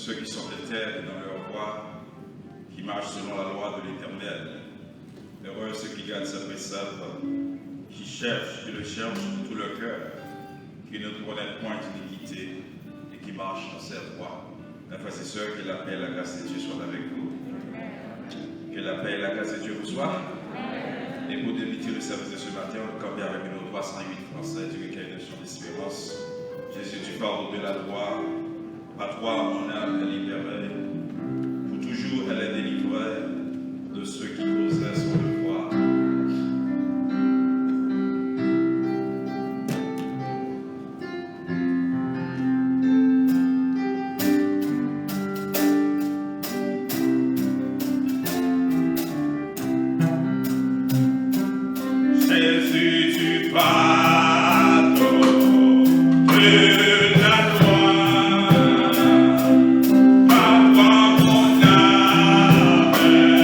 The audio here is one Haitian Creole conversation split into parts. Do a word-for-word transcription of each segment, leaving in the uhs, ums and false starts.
Ceux qui sont intègres dans leur voie, qui marchent selon la loi de l'Éternel. Heureux ceux qui gardent ses préceptes, qui cherchent, qui le cherchent de tout leur cœur, qui ne commettent point d'iniquité et qui marchent dans ses voies. Mes frères et sœurs, que la paix et la grâce de Dieu soient avec vous. Que la paix et la grâce de Dieu vous soient. Et pour débuter le service de ce matin, on campe avec le numéro trois cent huit français du recueil de chants d'espérance. Jésus, tu pardonnes la gloire. À toi, mon âme est libérée. Pour toujours, elle est délivrée de ceux qui causaient son devoir. Jésus, tu pardonnes la gloire. Par toi, mon âme est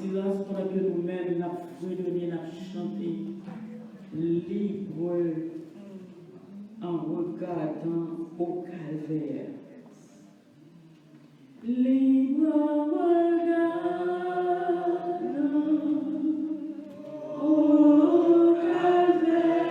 silans pandan ke nou menm n ap fredone, n ap chante libre en regardant au calvaire. Libre en regardant au calvaire.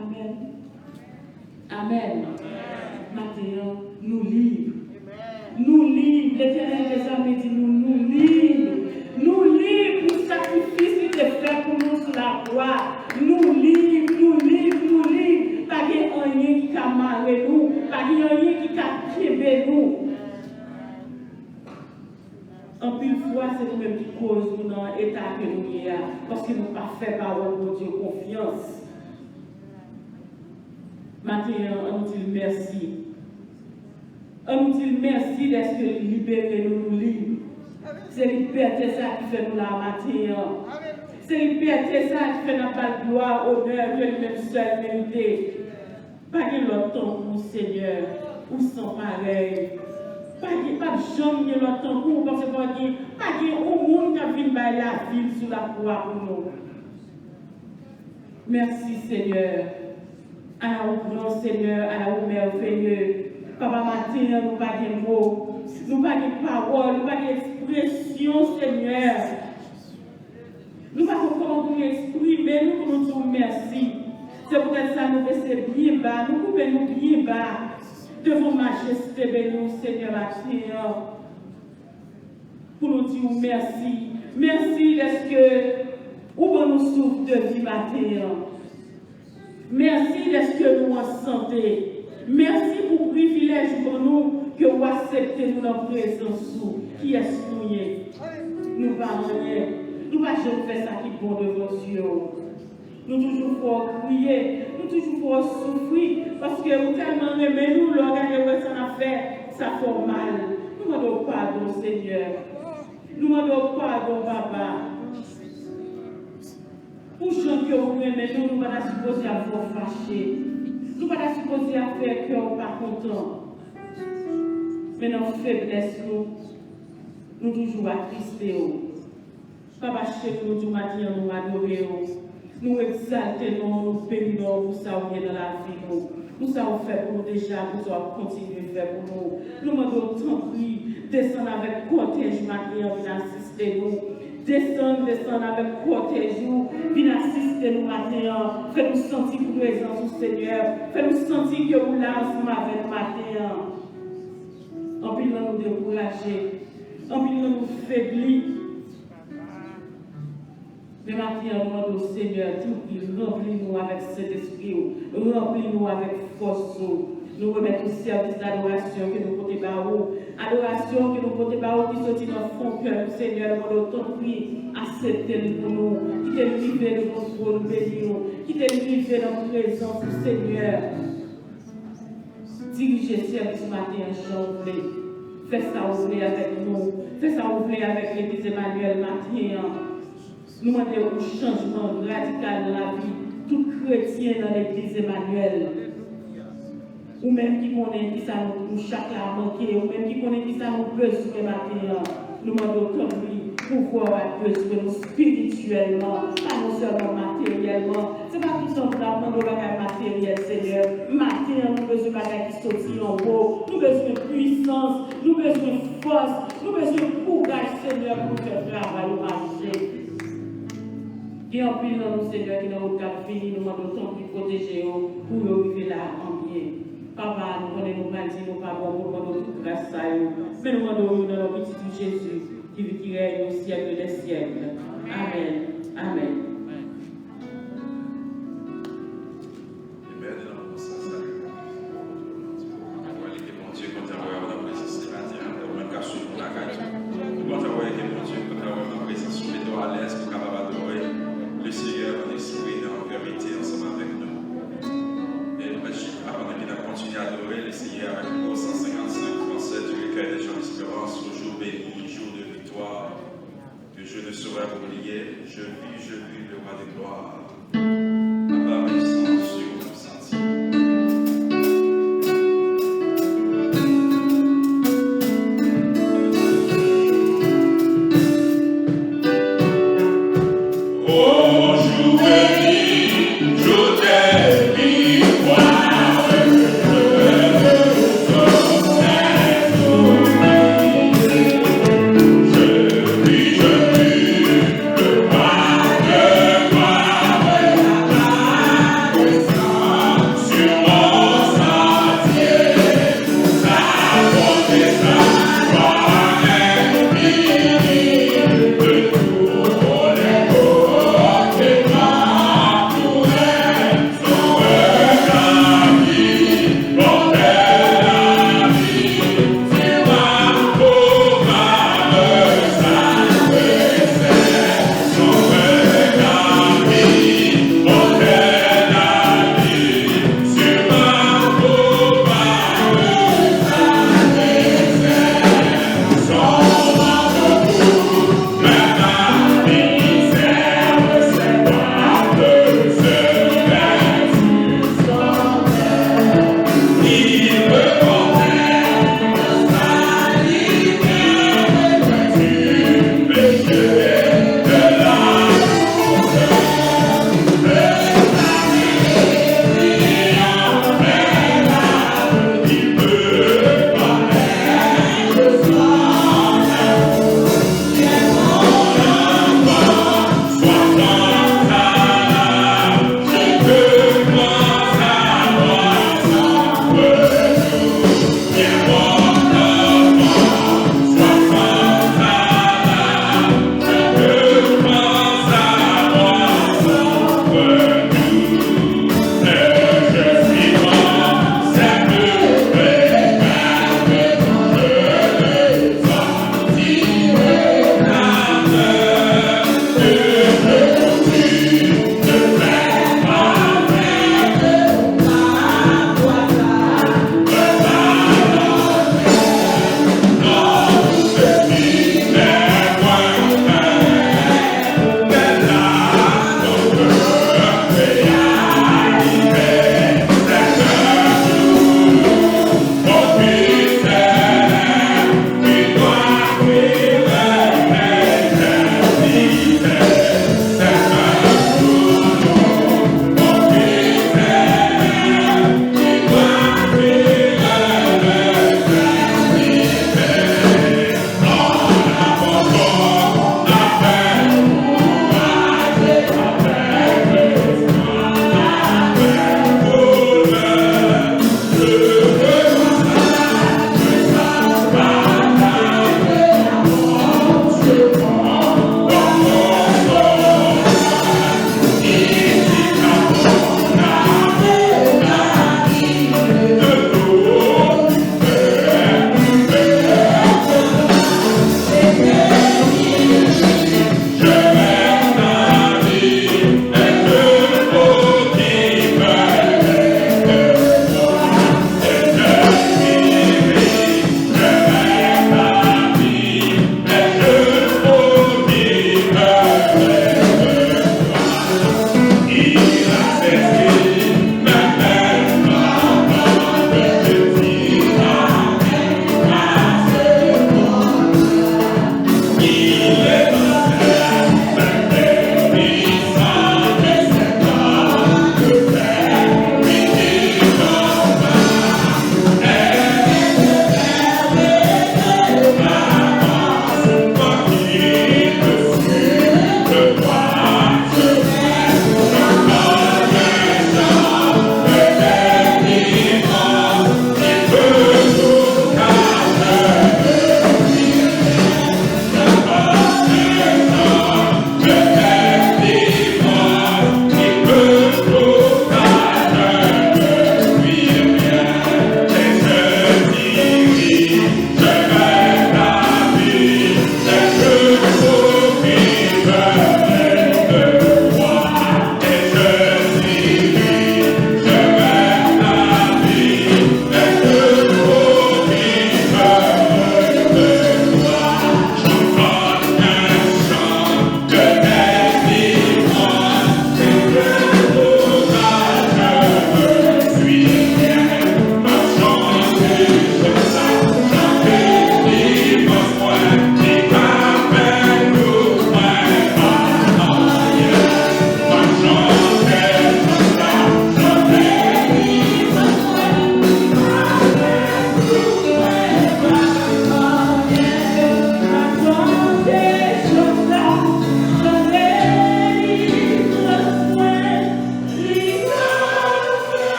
Amèn. Amèn. Maten an, nou lib. Nou lib. Letènèl dèzame di nou, nou lib. Nou lib pou sakrifis li te fè pou nou sou lakwa. Nou lib, nou lib, nou lib. Pa gen anyen ki ka mare nou. Pa gen anyen ki ka kenbe nou. Anpil fwa, se nou menm ki koz nou nan eta ke nou ye a, paske nou pa fè pawòl Bondye konfyans. Maten an, ann nou di l mèsi. Ann nou di l mèsi dèske li libere nou, nou lib. Se libète sa ki fè nou la maten an. Se libète sa ki fè n ap ba l glwa, onè ke li menm sèl merite. Pa gen lòt tankou w, Senyè, ou san parèy. Pa gen, p ap janm gen lòt tankou w, paske pa gen, pa gen yon moun k ap vin bay lavi l sou lakwa pou nou. Mèsi, Senyè. Ala ou gran, Senyè, ala ou mèveye. Papa, maten an, nou pa gen mo, nou pa gen pawòl, nou pa gen ekspresyon, Senyè. Nou pa konn kòman pou nou eksprime nou pou nou di w mèsi. Se poutèt sa nou bese byen ba, nou koupe nou byen ba devan majeste beni w, Senyè, maten an. Pou nou di w mèsi. Mèsi dèske ou ban nou souf de vi maten an. Mèsi dèske nou an sante. Mèsi pou privilèj ou ban nou ke ou aksepte nou nan prezans ou. Kiyès nou ye? Nou pa anyen. Nou pa janm fè sa ki bon devan zye w. Nou toujou fè w kriye. Nou toujou fè w soufri. Paske ou tèlman renmen nou, lè w gade w wè sa n ap fè, sa fè w mal. Nou mande w padon, Senyè. Nou mande w padon, Papa. Pou jan ke ou renmen nou, nou pa ta sipoze ap fè w fache. Nou pa ta sipoze ap fè kè w pa kontan. Men nan feblès nou, nou toujou atriste w. Papa cheri, nou di w maten an, nou adore w. Nou egzalte non w, nou beni non w pou sa w ye nan lavi nou. Pou sa w fè pou nou deja, pou sa w ap kontinye fè pou nou. Nou mande w tanpri, desann avèk kòtèj maten an, vin asiste nou. Desann, desann avèk kòtèj ou, vin asiste nou maten an. Fè nou santi prezans ou, Senyè. Fè nou santi ke ou la ansanm avè nou maten an. Anpil nan nou dekouraje. Anpil nan nou febli. Men maten an, nou mande w, Senyè, tanpri, ranpli nou avèk Sentespri w, ranpli nou avèk fòs ou. Nou remèt ou sèvis adorasyon ke nou pote ba ou. Adorasyon ke nou pote ba ou ki soti nan fon kè nou, Senyè, nou mande w, tanpri, aksepte l pou nou. Kite l rive nou nan twòn beni w. Kite l rive nan prezans ou, Senyè. Dirije sèvis maten an jan ou vle. Fè sa ou vle avèk nou. Fè sa ou vle avèk Legliz Emanyèl maten an. Nou mande yon chanjman radikal nan lavi tout kretyen nan Legliz Emanyèl. Ou menm ki konnen kisa nou, nou chak la manke, ou menm ki konnen kisa nou bezwen maten an, nou mande w tanpri, pouvwa w ak bezwen nou espirityèlman, pa non sèlman materyèlman. Se pa tout tan pou n ap mande w bagay materyèl, Senyè. Maten an, nou bezwen bagay ki soti anwo. Nou bezwen pwisans, nou bezwen fòs, nou bezwen kouraj, Senyè, pou nou fè travay ou mache. Gen anpil nan nou, Senyè, ki nan wout k ap vini, nou mande w tanpri pwoteje yo pou yo rive la an byen. Papa, nou konnen nou pa di, nou pa bon pou nou mande w tout gras sa yo. Men nou mande w yo nan non pitit ou Jezi, ki viv, ki rèy au siècle des siècles. Amèn. Amèn. Amen. E nan moman sa, salye Bondye, kontan wè ke Bondye kontan wè w nan prezans li maten an. Ou menm k ap swiv nou lakay tou, ou kontan wè ke Bondye kontan wè w nan prezans ou, mete w alèz pou w kapab adore le Seigneur en esprit et en vérité ansanm avèk nou. E nou mèt chita pandan ke n ap kontinye adore le Seigneur avèk nou, cent cinquante-cinq, Français du recueil de Jean Espérance, au jour béni, jour de victoire, que je ne saurais oublier. Je vis, je vis le roi de gloire. Papa, mèsi anpil, m ap santi. Oh, jour béni, jour de victoire, je vis, je vis le roi de gloire.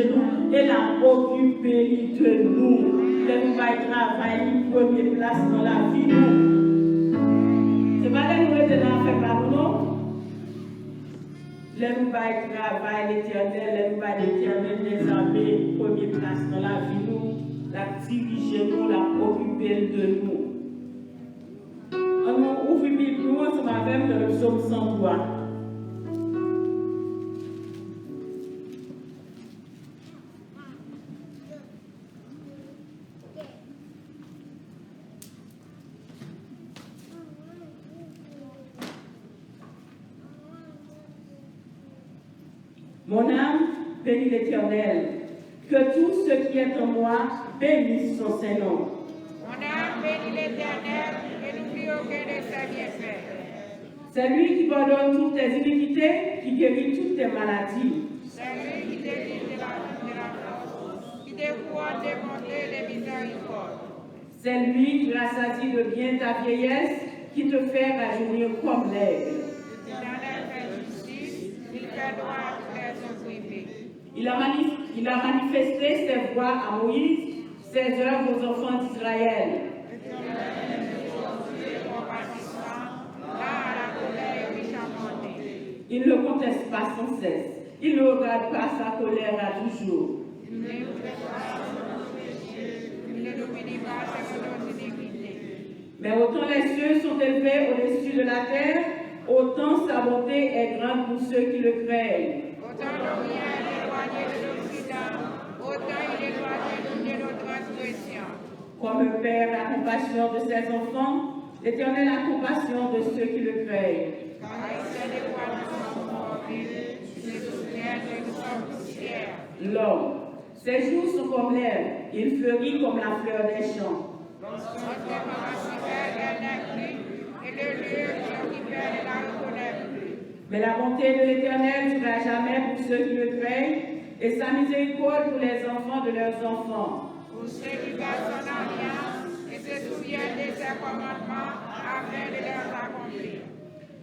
nou e l ap okipe li de nou. Lè nou bay travay li premye plas nan lavi nou. Se pa lè nou rete nan afè pa nou, non. Lè nou bay travay Letènèl, lè nou bay Letènèl dèzame premye plas nan lavi nou, l ap dirije nou, l ap okipe l de nou. Ann nou ouvri Bib nou ansanm avè m nan Sòm san twa. Mon âme, bénis l'Éternel. Que tout ce qui est en moi bénisse son saint nom. Mon âme bénit l'Éternel et n'oublie aucun de ses bienfaits. C'est lui qui pardonne toutes tes iniquités, qui guérit toutes tes maladies. C'est lui qui délivre de la, de la fosse, qui te couronne de bonté et de miséricorde. C'est lui qui rassasie de bien ta vieillesse, qui te fait rajeunir comme l'aigle. L'Éternel fait justice, il fait droit à tous les opprimés. Il a mani-, il a manifesté ses voies à Moïse, ses œuvres aux enfants d'Israël. L'Éternel est miséricordieux et compatissant, lent à la colère et riche en bonté. Il ne conteste pas sans cesse, il ne regarde pas sa colère à toujours. Il ne conteste pas son péché, il ne l'oublie pas ses iniquités. Mais autant les cieux sont élevés au-dessus de la terre, autant sa bonté est grande pour ceux qui le craignent. Autant l'Orient est éloigné de l'Occident, autant il est éloigné de nos transgressions. Comme un père a compassion de ses enfants, l'Éternel a compassion de ceux qui le craignent. Car il sait de quoi nous sommes formés, il se souvient de nos poussières. L'homme, ses jours sont comme l'herbe, il fleurit comme la fleur des champs. L'homme comme la fleur des champs, et le lieu qui l'occupait ne la reconnaît plus. Mais la bonté de l'Éternel dure à jamais pour ceux qui le craignent, et sa miséricorde pour les enfants de leurs enfants. Pour ceux qui gardent son alliance et se souviennent de ses commandements afin de les accomplir.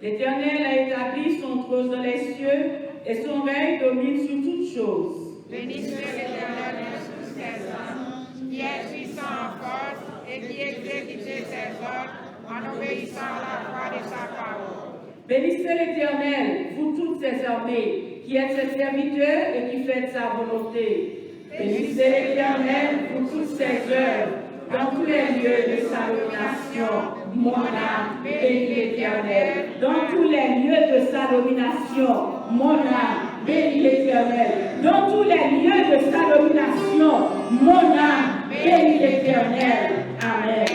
L'Éternel a établi son trône dans les cieux, et son règne domine sur toutes choses. Bénissez l'Éternel, vous tous ses anges, qui est puissant en force et qui exécute ses ordres en obéissant à la voix de sa parole. Bénissez l'Éternel, vous toutes ses armées, qui êtes ses serviteurs et qui faites sa volonté. Bénissez l'Éternel, vous toutes ses œuvres, dans tous les lieux de sa domination. Mon âme, bénis l'Éternel. Dans tous les lieux de sa domination, mon âme, bénis l'Éternel. Dans tous les lieux de sa domination, mon âme, bénis l'Éternel. Amen.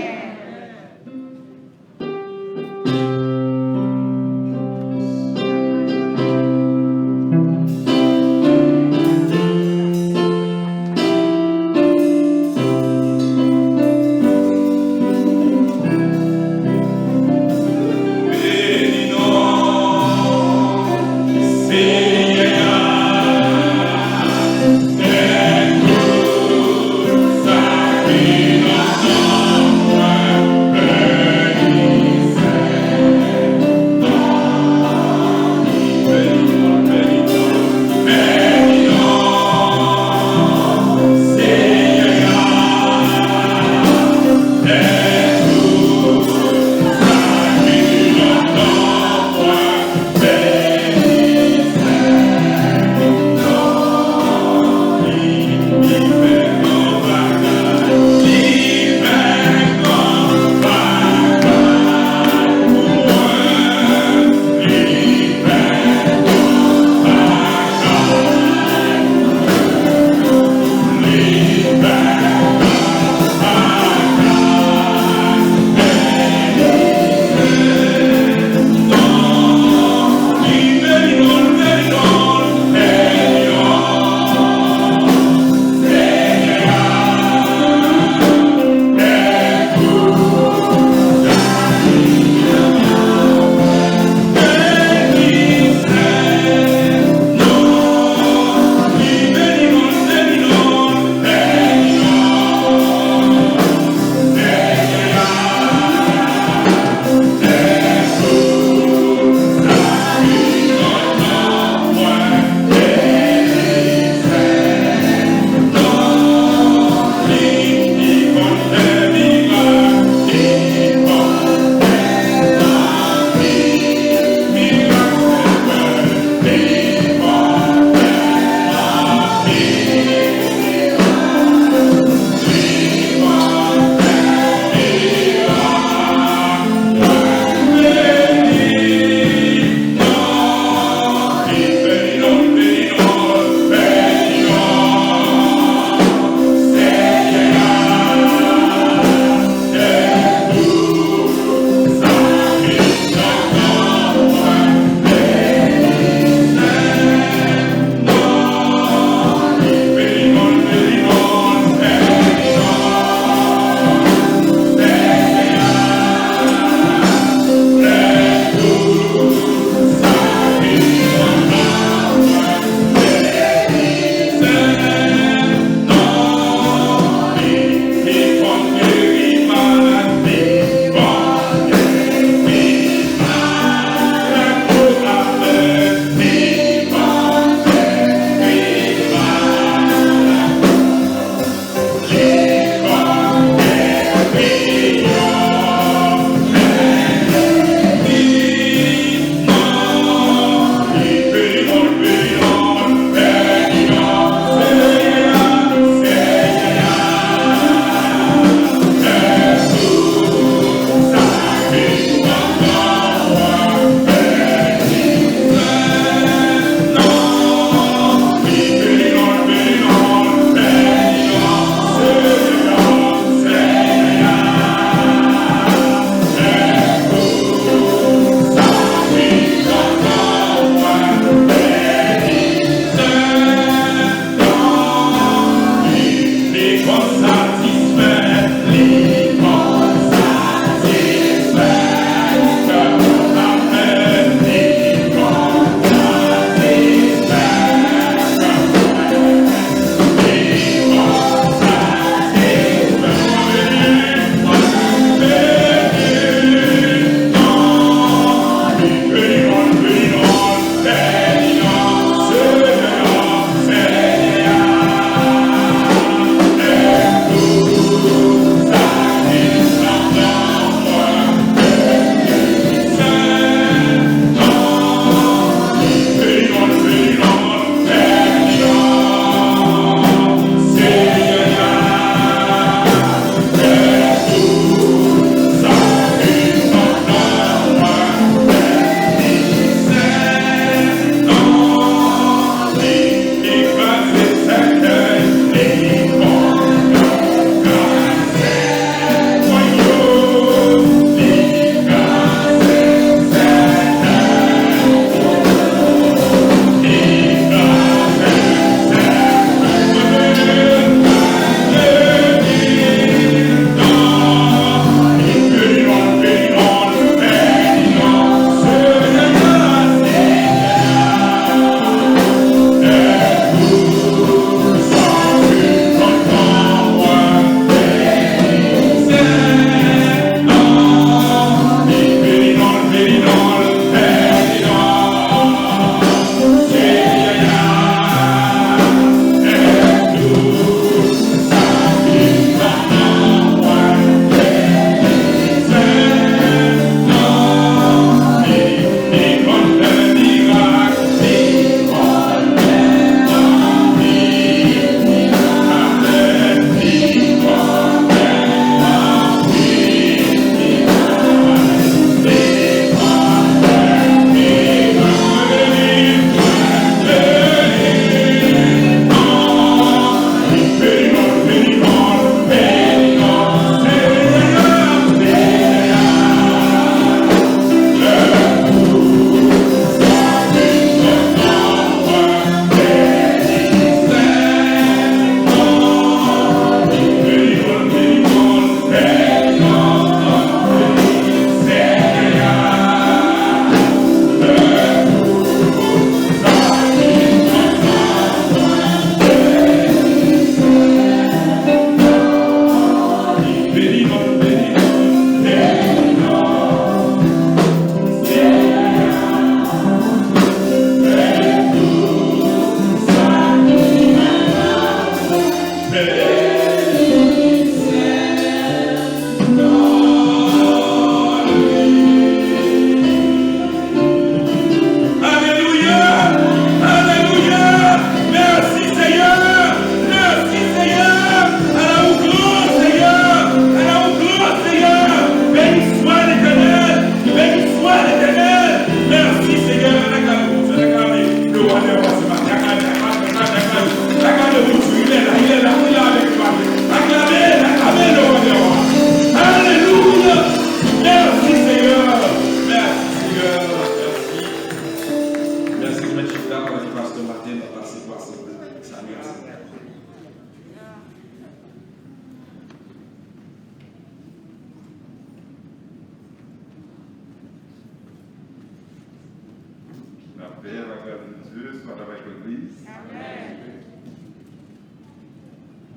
Prière, la grâce de Dieu soit avec l'église. Amen.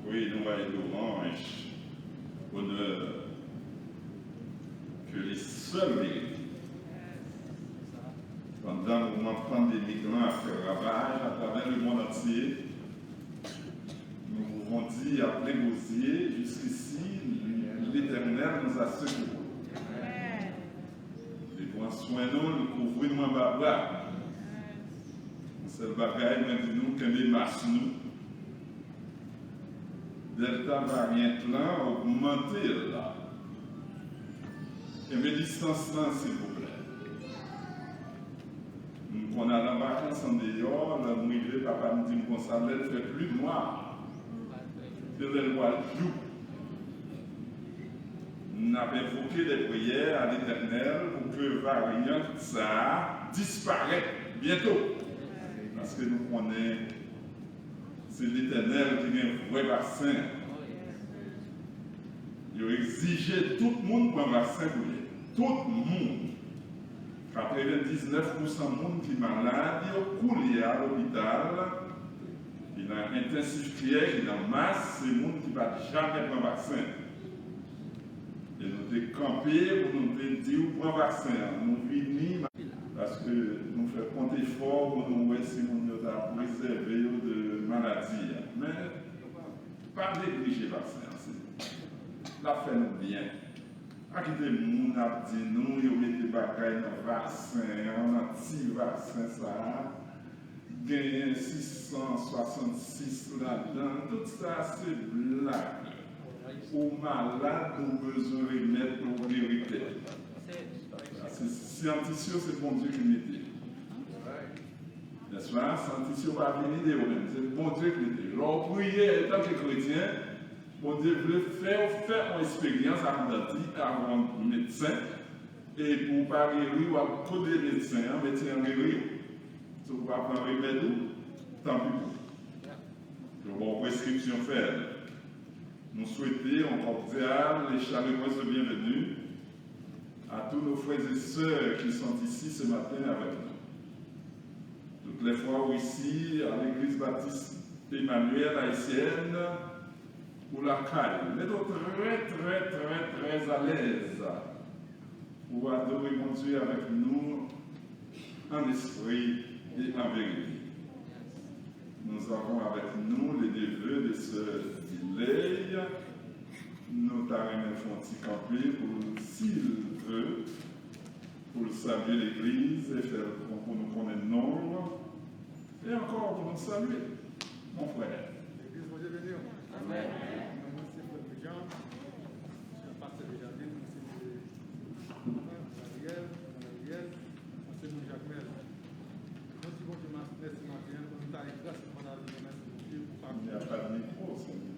Wi, nou bay lwanj, onè ke li sèl merite. Pandan moman pandemik lan ap fè ravaj atravè lemonn antye, nou pouvon di a plen gozye, jiskisi, Letènèl nous a secourus. Li pran swen nou, li kouvri nou anba bra. Yon sèl bagay, mwen di nou, kenbe mas nou. Delta varyant lan ogmante la. Kenbe distans lan, silvouplè. M konn al an vakans andeyò, lè m rive, papa m di m konsa, lè l fè pli nwa, se lè l pral jou. N ap envoke dè priyè a Letènèl pou ke varyant sa a disparèt byento. Paske nou konnen se Letènèl ki gen vrè vaksen an. Yo egzije tout moun pran vaksen kounye a. Tout moun. Katrevendiznèf pousan moun ki malad yo kounye a lopital, ki nan entensif kè, ki nan mas, se moun ki pa t jamè pran vaksen. E nou te kanpe pou nou te di w pran vaksen an. Nou vini, paske nou fè kont efò pou nou wè si moun yo ta prezève yo de maladi a. Men, pa neglije vaksen an, se, l ap fè nou byen. Pa kite moun ap di nou yo mete bagay nan vaksen an, nan ti vaksen sa a. Genyen sis san swasannsis ladan. Tout sa se blag. Ou malad, ou bezwen remèd pou w geri tèt. Se syantis yo, se Bondye ki mete yo. Nèspa? Syantis yo pa vini de yo menm. Se Bondye ki mete yo. Lè w priye, antanke kretyen, Bondye vle fè w fè yon eksperyans ak yon danti, ak yon medsen, e pou w pa geri, w ap kote medsen an, medsen an geri w. Si w pa pran remèd ou, tanpi pou ou. Yo ba w preskripsyon, fè l. Nous souhaitons une cordiale et chaleureuse bienvenue à tous nos frères et sœurs qui sont ici ce matin avec nous. Toutes les fois ou ici, à l'église baptiste Emmanuel haïtienne, ou lakay, mete w trè, trè, trè, trè alèz pou w adore Bondye avèk nou en esprit et en vérité. Nous avons avec nous les neveux de sœur Diley. Nou ta renmen fè yon ti kanpe pou l, si l vle, pou l salye legliz e fè l, pou nou konnen non l. E ankò, pou nou salye, mon frè. Legliz, Bondye beni w. Amèn. Mwen, mwen se frè Jean, pastè Dejardin, mwen se Gabriel, Gabriel, mwen se moun Jakmèl. Nou di Bondye mas-, mèsi maten an, pou nou ta gen gras pou nou ta di mèsi Bondye pou pa. Il n'y a pas de micro, Seigneur.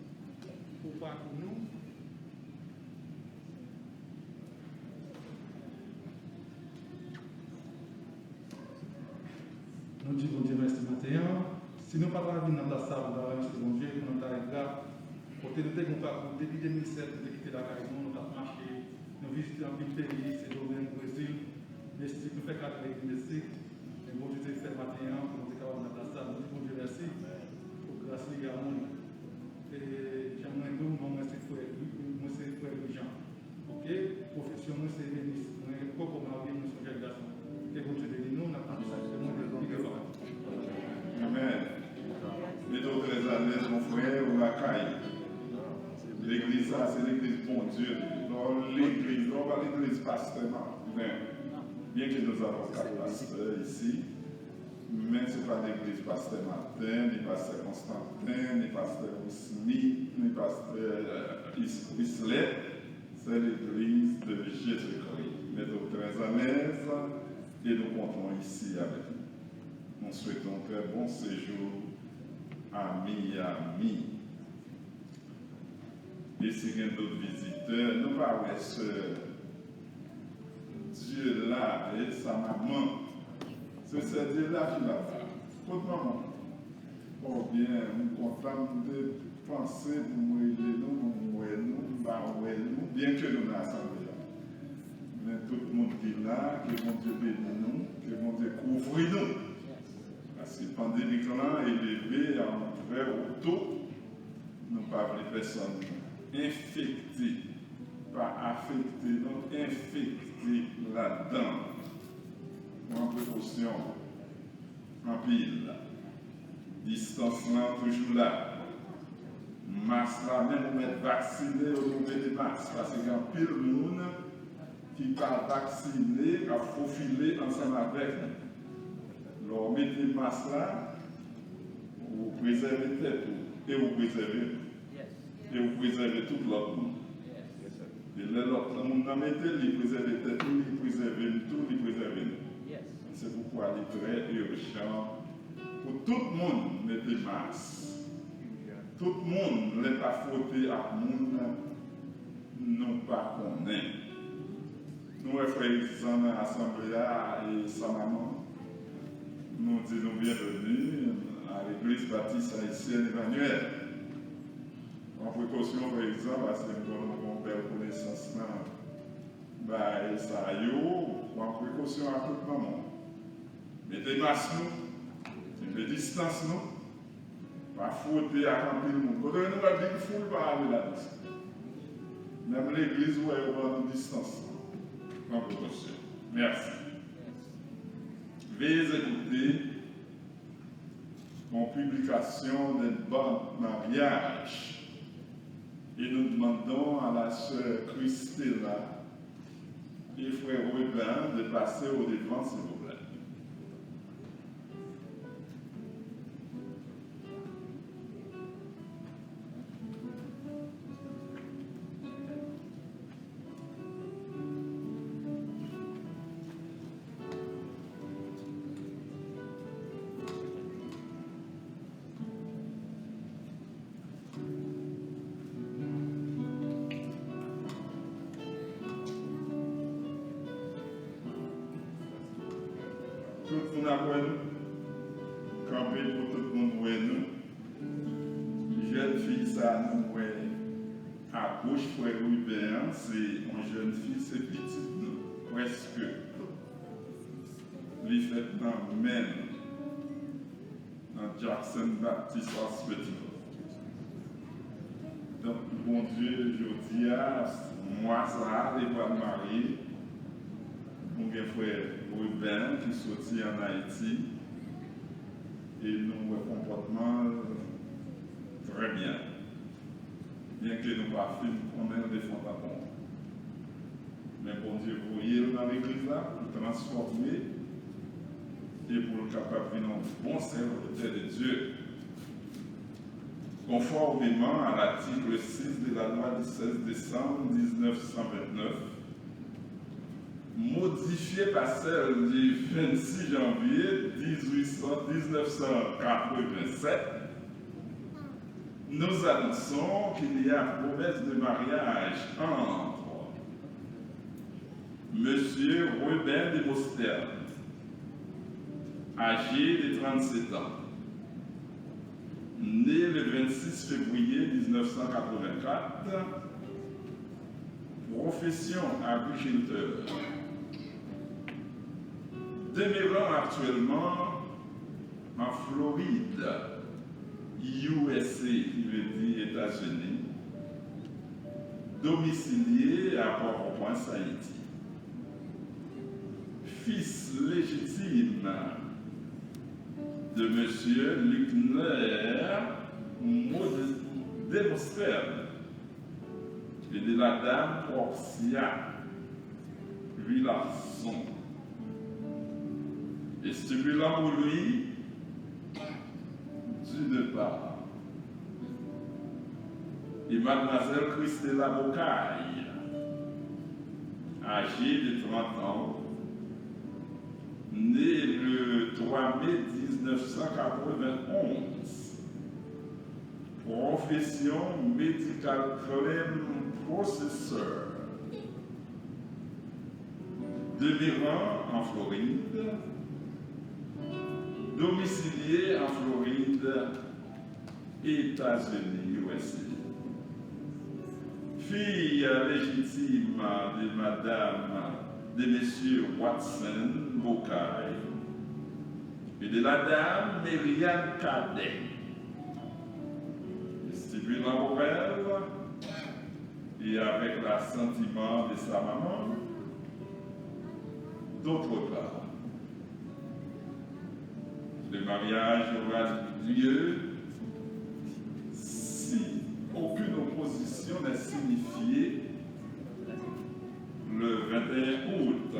Pou pakou nou. Nou di Bondye mèsi maten an. Si nou pa ta vin nan plas sa pou ta remèsye Bondye, pou nou ta engra, kote nou te gen yon pakou depi de mil sèt, nou te kite lakay nou, nou t ap mache, nou vizite anpil peyi, Sendomeng, Brezil, Meksik, nou fè kat peyi Meksik. Men Bondye te fè maten an pou nou te kapab nan plas sa. Nou di Bondye mèsi pou gras li a moun. E jan mwen di w, non mwen se frè, mwen se frè Louis Jean. Ok? Pwofesyon mwen se menis. Mwen poko marye, mwen se yon jèn gason. Ke Bondye beni nou, n ap tann mesaj ke mwen te pi devan. Amèn. Mete w trè alèz, mon frè, ou lakay. Legliz sa, se legliz Bondye. Lè w legliz, lè w pa legliz pastè Martin. Byenke nou avon kat pastè isi, men se pa legliz pastè Martin, ni pastè Constantin, ni pastè Wisny, ni pastè, euh, Is-, Islè. C'est l'église de Jésus-Christ. Mete w trè alèz e nou kontan w isi avèk nou. Nous souhaitons très bon séjour à Miami. E si gen dòt vizitè, nou pa wè sè Dieu la, e sa manman. Se sè Dieu la ki la. Kot manman? Oh byen, m kontan, m te panse pou m rele nou, pou m wè nou, m pa wè nou, byenke nou nan asanble a. Men tout moun ki la, ke Bondye beni nou, ke Bondye kouvri nou. lan e leve an frè ou tou. Nou pa vle pèsonn enfekte, pa afekte, non, enfekte ladan. Pran prekosyon anpil. Distans lan toujou la. Mas la, menm ou mèt vaksine, yo di w mete mas, paske gen anpil moun ki pa vaksine, k ap fofile ansanm avèk nou. Lè w mete mas la, ou prezève tèt ou, e ou prezève nou. E ou prezève tout lòt moun. E lè lòt moun nan mete l, li prezève tèt li, li prezève m tou, li prezève nou. Se poukwa li trè ijan pou tout moun mete mas. Tout moun, lè pa fwote ak moun nou pa konnen. Nou wè frè Egzan nan asanble a e Samaman. Nou di nou byenveni a Legliz Batis Ayisyèn Emanyèl. Pran prekosyon, frè Egzan, paske m konnen w gen yon bèl konesans nan bagay sa yo. Pran prekosyon ak tout manman w. Mete mas nou, kenbe distans nou, pa fwote ak anpil moun. Kote nou wè big foul pa ale ladan sa. Menm legliz ou wè yo pran nou distans. Pran prekosyon. Mèsi. Veuillez écouter en publication d'une banque mariage. Et nous demandons à la sœur Christella et frère Ruben de passer au devant, s'il vous plaît. Tout moun ap wè nou. Kanpe pou tout moun wè nou. Jèn fi sa nou wè agoch frè Ruben an, se yon jèn fi, se pitit nou, prèske. Li fèt nan men nou, nan Jackson Baptist Hospital. Donk, Bondye, jodi a, mwa sa a, li pral marye. Nou gen frè Ruben ki soti ann Ayiti. E nou wè konpòtman l trè byen. Byenke nou pa fin konnen l de fon an konn. Men Bondye voye l nan legliz la pou l transfòme e pou l kapab vin yon bon sèvitè de Dye. Conformément à l'article six de la loi du seize décembre dix-neuf cent vingt-neuf, modifiée par celle du vingt-six janvier dix-huit cent, dix-neuf cent quatre-vingt-sept, nous annonçons qu'il y a promesse de mariage entre Monsieur Ruben Demostherne, âgé de trente-sept ans, né le vingt-six février dix-neuf cent quatre-vingt-quatre, profession agriculteur, demeurant actuellement en Floride, U S A, ki vle di Etazini, domicilié à Port-au-Prince, Haïti. Fils légitime de Monsieur Luckner Demostherne et de la dame Portia Villarson, et stipulant pour lui, d'une part, et mademoiselle Christella Bocay, âgée de trente ans, née le trois mai dix-neuf cent quatre-vingt-onze. Profession: medical claim processor. Demeurant en Floride, domicilié en Floride, États-Unis, U S A. Fille légitime de Madame, de Monsieur Watson Bocay, et de la dame Myriam Cadet, stipulant pour elle, et avec l'assentiment de sa maman, d'autre part, le mariage aura lieu si aucune opposition n'est signifiée le vingt et un août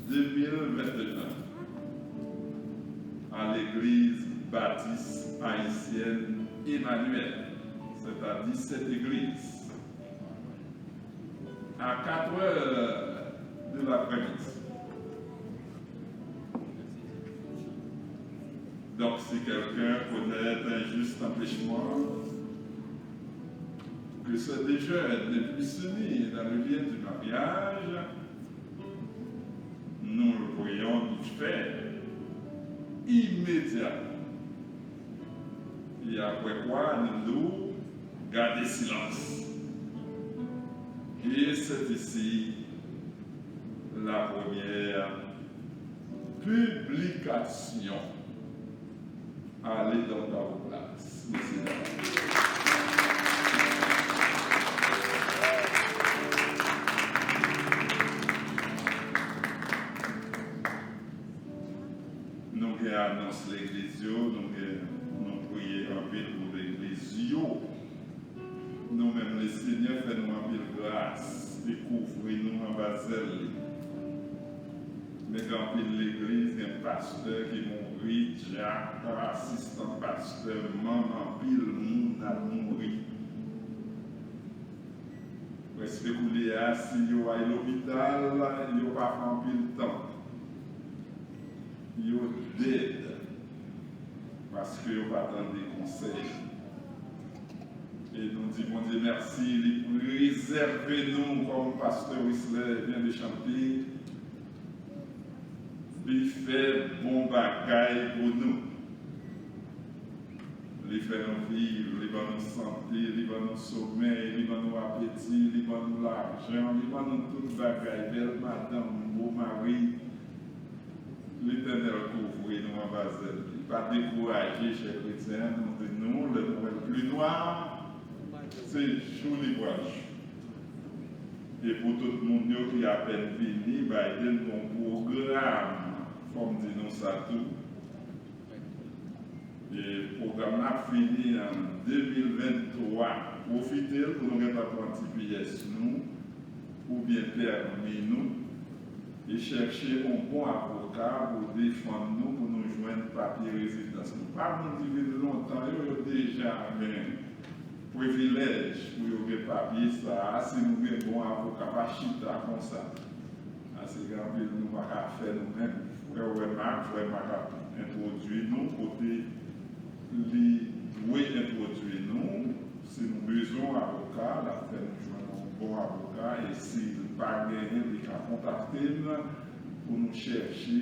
deux mille vingt et un à l'église baptiste haïtienne Emmanuel, c'est-à-dire cette église, à quatre heures de l'après-midi. Donc, si quelqu'un connaît un juste empêchement, que ces deux jeunes ne puissent s'unir dans le lien du mariage, nous le prions du fait immédiatement. Et après quoi, nous nous gardons silence. Et c'est ici la première publication. Allez donc à vos places, messieurs, dames. Nou gen anons legliz yo, nou gen, nou priye anpil pou legliz yo. Nou menm, Lesenyè fè nou anpil gras, li kouvri nou anba zèl li. Men gen anpil legliz, gen pastè ki mouri, dyak, asistan pastè, manm, anpil moun ap mouri. Prèske koulye a, si yo al lopital, yo pa fè anpil tan. Yo dèd. Paske yo pa tande konsèy. E nou di Bondye mèsi, li prezève nou kòm pastè Wisley byen de chante. Li fè bon bagay pou nou. Li fè nou viv, li ban nou sante, li ban nou somèy, li ban nou apeti, li ban nou lajan, li ban nou tout bagay, bèl madanm, bon mari. Letènèl kouvri nou anba zèl li. Pa dekouraje, chè kretyen, nou di nou, lè nou wè l pli nwa, se jou li pral jou. E pou tout moun yo ki apèn vini, Biden gon pwogram, fò m di nou sa tou. E pwogram nan ap fini an de mil venntwa. Pwofite l pou nou gentan pran ti pyès nou oubyen pèmi nou e chèche yon bon avoka pou defann nou, pou nou jwenn papye rezidans nou. Pa moun ki vin lontan yo, yo deja gen privilèj pou yo gen papye sa a. Si nou gen bon avoka, pa chita konsa. Paske gen anpil nou pa ka fè nou menm. Frè Wèmak, Frè Mak ap entwodui nou kote li dwe entwodui nou. Si nou bezwen yon avoka, l ap fè nou jwenn yon bon avoka. E si l pa genyen, li ka kontakte n pou nou chèche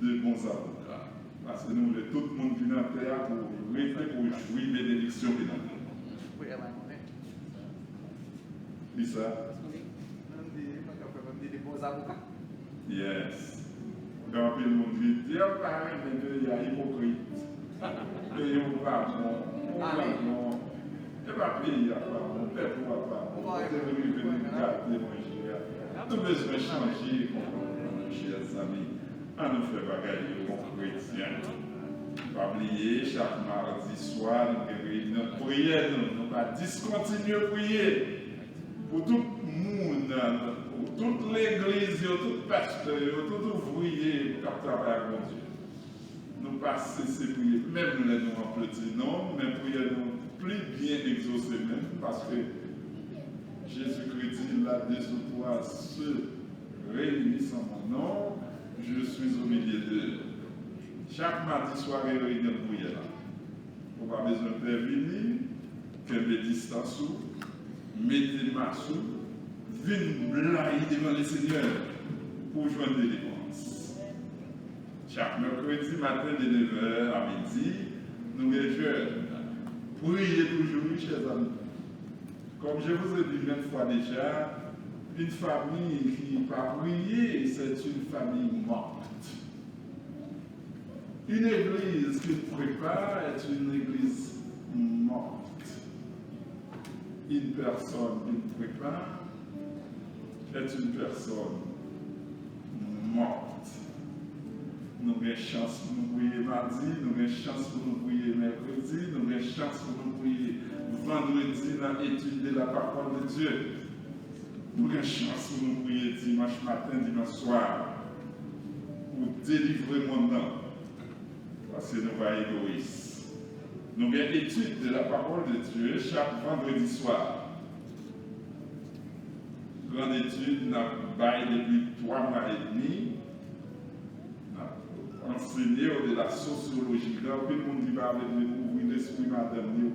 de bons avocats. Paske nou vle tout moun vin nan tè a pou rete, pou jwi benediksyon ki nan tè a. Wi sa. Yes. Gen anpil moun ki di, "Yo pa renmen peyi a, ipokrit." Peyi w pa bon, ou pa bon. E pa peyi a pa bon, pèp ou a pa bon. Kote nou rive, nou gate manje a. Nou bezwen chanje konpòtman nou, chè zanmi. Ann nou fè bagay yo kon kretyen. Pa bliye, chak madi swa, nou gen reyinyon priyè nou. Nou pa diskontinye priye. Pou tout moun, pou tout legliz yo, tout pastè yo, tout ouvriye k ap travay ak Bondye. Nou pa sese priye, menm lè nou an piti nonb, men priyè nou pli byen egzose menm, paske Jezikri di, "Là deux ou trois se réunissent en mon nom, je suis au milieu d'eux." Chak madi swa gen reyinyon priyè la. Ou pa bezwen pè vini, kenbe distans ou, mete mas ou, vin blayi devan Lesenyè pou w jwenn delivrans. Chak mèkredi maten de nevè a midi, nou gen jèn. Priye toujou, wi, chè zanmi. Comme je vous ai dit maintes fois déjà, une famille qui pas prier, c'est une famille morte. Une église qui ne prie pas est une église morte. Une personne qui ne prie pas est une personne morte. Nou gen chans pou nou priye madi, nou gen chans pou nou priye mèkredi, nou gen chans pou nou priye vandredi nan étude de la parole de Dieu. Nou gen chans pou nou priye dimanch maten, dimanch swa, pou delivre monn nan. Paske nou pa egoyis. Nou gen étude de la parole de Dieu chak vandredi swa. Grande étude n ap bay depi twa mwa edmi. N ap ansenye w de la sosyoloji. Gen anpil moun ki pa vle ouvri lespri madanm yo.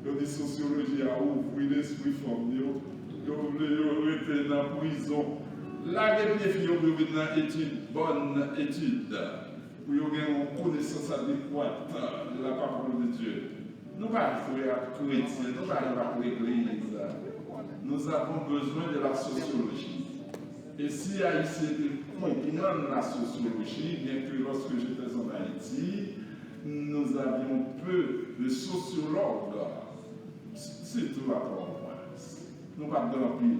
Yo di sosyoloji a ouvri lespri fanm yo. Yo vle yo rete nan prizon. Lage pye fi yo pou yo vin nan etid, bòn etid, pou yo gen yon konesans adekwat de la parole de Dieu. Nou pa jwe ak kretyen, nou pa jwe ak legliz. Nous avons besoin de la sociologie. Et si Ayisyen te konprann la sosyoloji, bien que lorsque j'étais en Haïti, nous avions peu de sociologues, surtout à Port-au-Prince. Nou pa t gen anpil.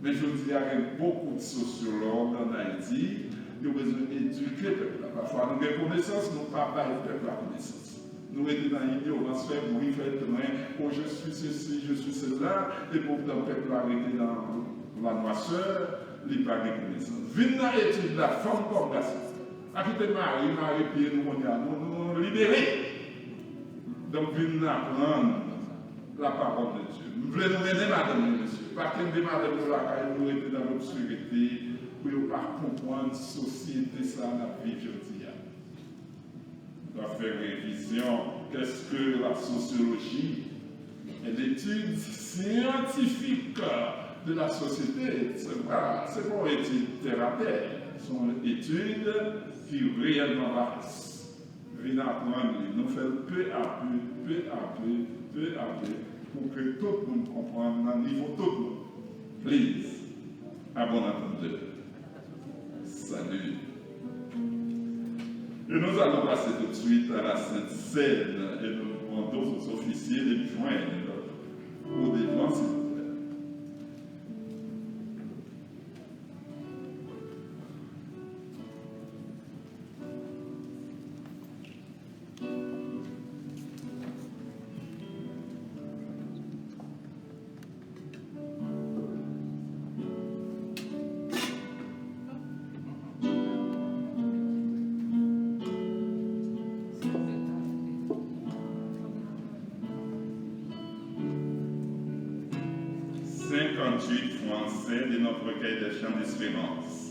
Men jodi a, gen bokou de sosyològ ann Ayiti. Yo bezwen edike pèp la. Pafwa nou gen konesans, nou pa bay pèp la konesans. Nou rete nan inyorans, fè bri, fè tren, oh, je suis ceci, je suis cela, e poutan pèp la rete nan la noirceur, li pa gen konesans. Vin nan etid la, fanm kòm gason. Pa kite mari mare pye nou kounye a, nou, nou, nou libere. Donk, vin aprann la parole de Dieu. M vle nou mennen madanm yo, mesye. Pa kenbe madanm yo lakay nou, rete nan lobskirite, pou yo pa konprann sosyete sa a n ap viv jodi a. Nou ap fè revizyon. Qu'est-ce que la sociologie? L'étude scientifique de la société. Se pa, se pa yon etid tèratè. Se yon etid ki reyèlman vaste. Vin aprann li. Nou fè l peu à peu, peu à peu, peu à peu, pou ke tout moun konprann nan nivo tout moun. Please, à bon entendeur. Salut. Et nous allons passer tout de suite à la Sainte Cène et nous demandons aux officiers de nous joindre au devant, s'il vous plaît. Cinquante-huit francs anciens de notre recueil des chants d'espérance.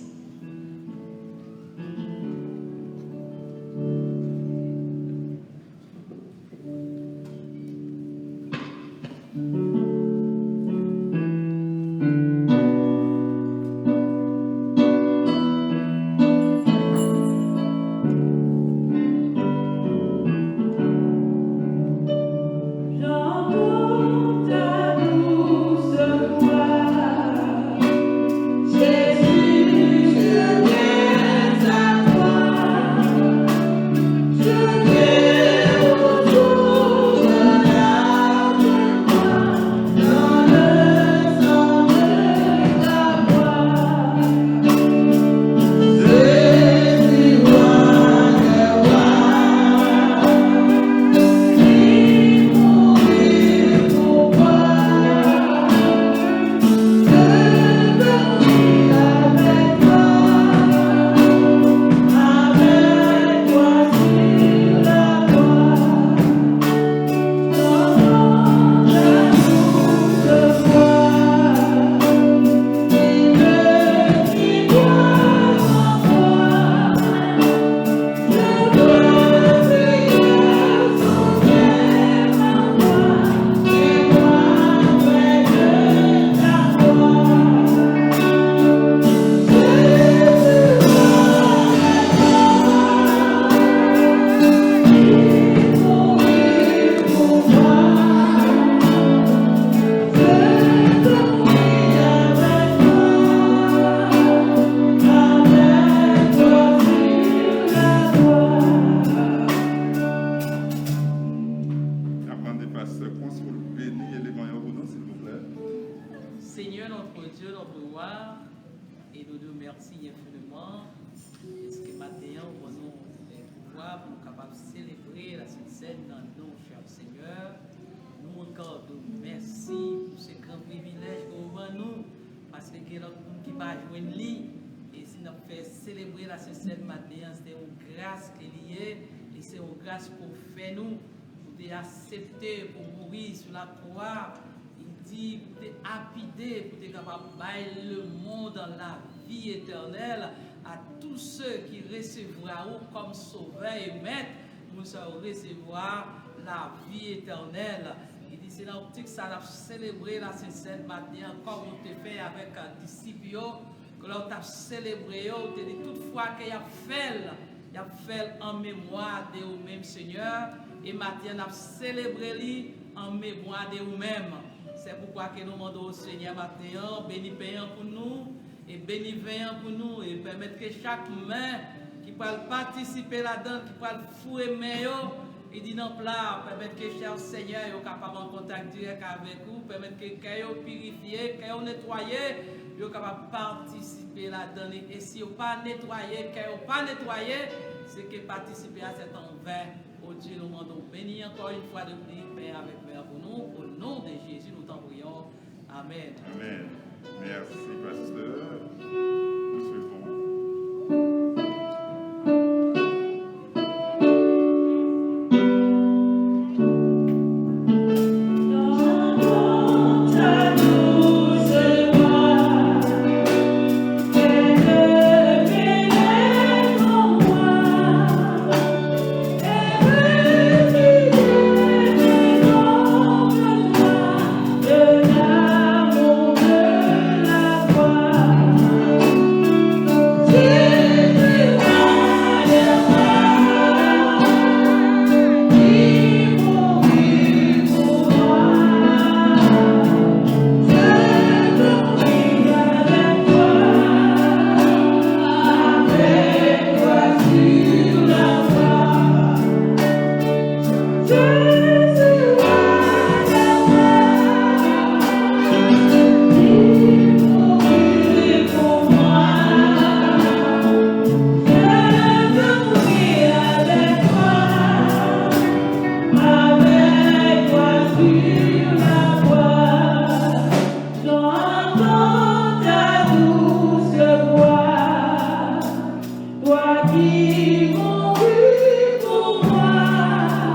Byen finman, èske maten an ou ban nou, eh, pouvwa pou nou kapab selebre la Sent Sèn nan non chè Senyè. Nou ankò di w mèsi pou se gran privilèj ke ou ban nou, paske gen lòt moun ki pa jwenn li. E si n ap fè selebre la Sent Sèn maten an, se yon gras ke li ye, e se yon gras ke w fè nou. Ou te aksepte pou mouri sou lakwa. Li di, pou te lapide, pou te kapab bay lemonn lavi etènèl a tou se ki resevwa ou kòm Sovè e Mèt. Moun sa yo resevwa lavi etènèl. Li di, se nan optik sa n ap selebre la Sent Sèn maten an, kòm ou te fè avèk, a, disip yo. Ke lè w t ap selebre yo, ou te di tout fwa ke y ap fè l, y ap fè l an memwa de ou menm, Senyè, e maten an n ap selebre li an memwa de ou menm. Se poukwa ke nou mande w, Senyè, maten an, beni pen an pou nou, e beni ven an pou nou, e pèmèt ke chak men ki pral patisipe ladan l, ki pral foure men yo, li di nan pla, pèmèt ke chè Senyè yo kapab an kontak dirèk avèk ou, pèmèt ke kè yo pirifye, kè yo netwaye, yo kapab patisipe ladan li. E si yo pa netwaye, kè yo pa netwaye, se ke patisipe a se an ven. O Dye, nou mande w beni ankò yon fwa de pli, pen avèk ven an pou nou. O non de Jezi, nou t'en prions. Amen. Amen. Merci, pasteur. Nous suivons. Toi qui mourus pour moi,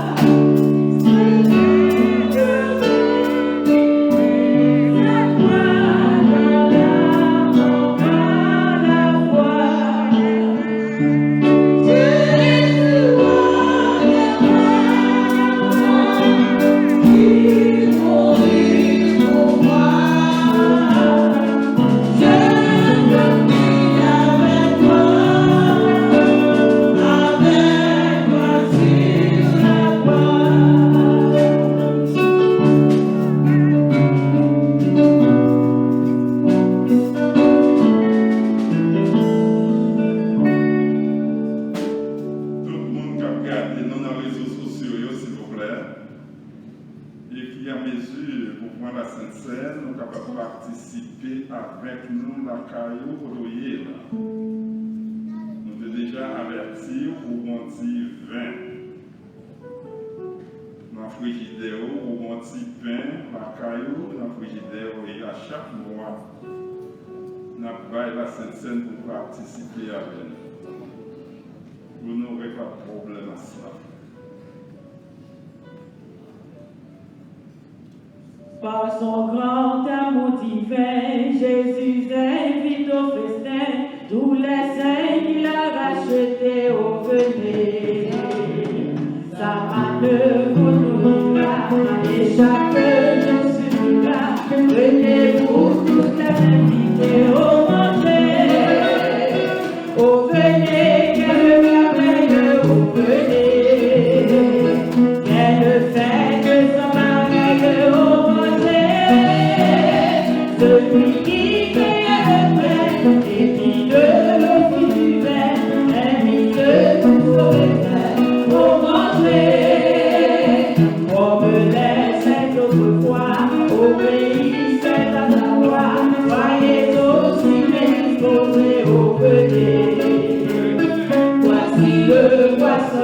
Tout moun k ap gade nou nan rezo sosyo yo, silvouplè, e ki an mezi pou pran la Sent Sèn, nou kapab patisipe avèk nou lakay ou kote w ye la. Nou te deja avèti w pou w bati ven. Nan frijidè ou, ou gon ti pen lakay ou nan frijidè ou, e a chak mwa, n ap bay la Sent Sèn pou patisipe avè nou. Pou nou repa pwoblèm a sa. Par son grand amour divin, Jésus invite au festin tous les saints qu'il a rachetés. Oh, venez, sa pa ne vous nourrira, et chaque jour suffira. Venez, vous tous les invités, oh, mangez. Oh, venez, quelle merveille, oh, venez, quelle fête sans pareille, oh, mon Dieu. Celui qui crée le pain et qui de l'eau fit du vin, invite tous aux raisins, oh, mon Dieu. Comme les saints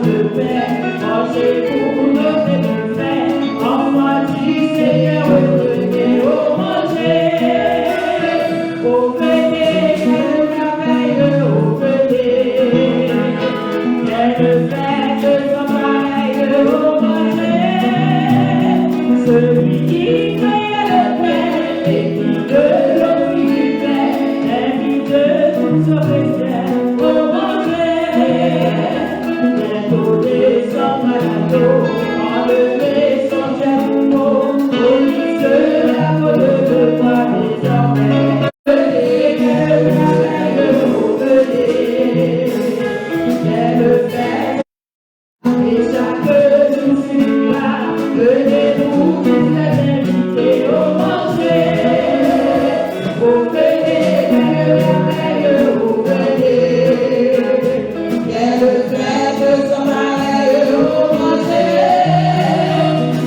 Le pain, mangez, vous n'aurez plus faim. En foi du Seigneur, revenez au manger. Au venez, que le travail au venez. Quelle fête sans pareille au manger. Celui qui crée le pain et qui de l'eau qui fait, invite tous au festin, au manger. Bientôt descend Malato, enlever son chapeau, au lycée la peau de bois désormais. Venez, que la paix au venez, quelle fête. Et chaque jour suivra, venez-vous tous les invités au manger. Au venez, que la paix au venez. Quelle fête sans pareille au manger.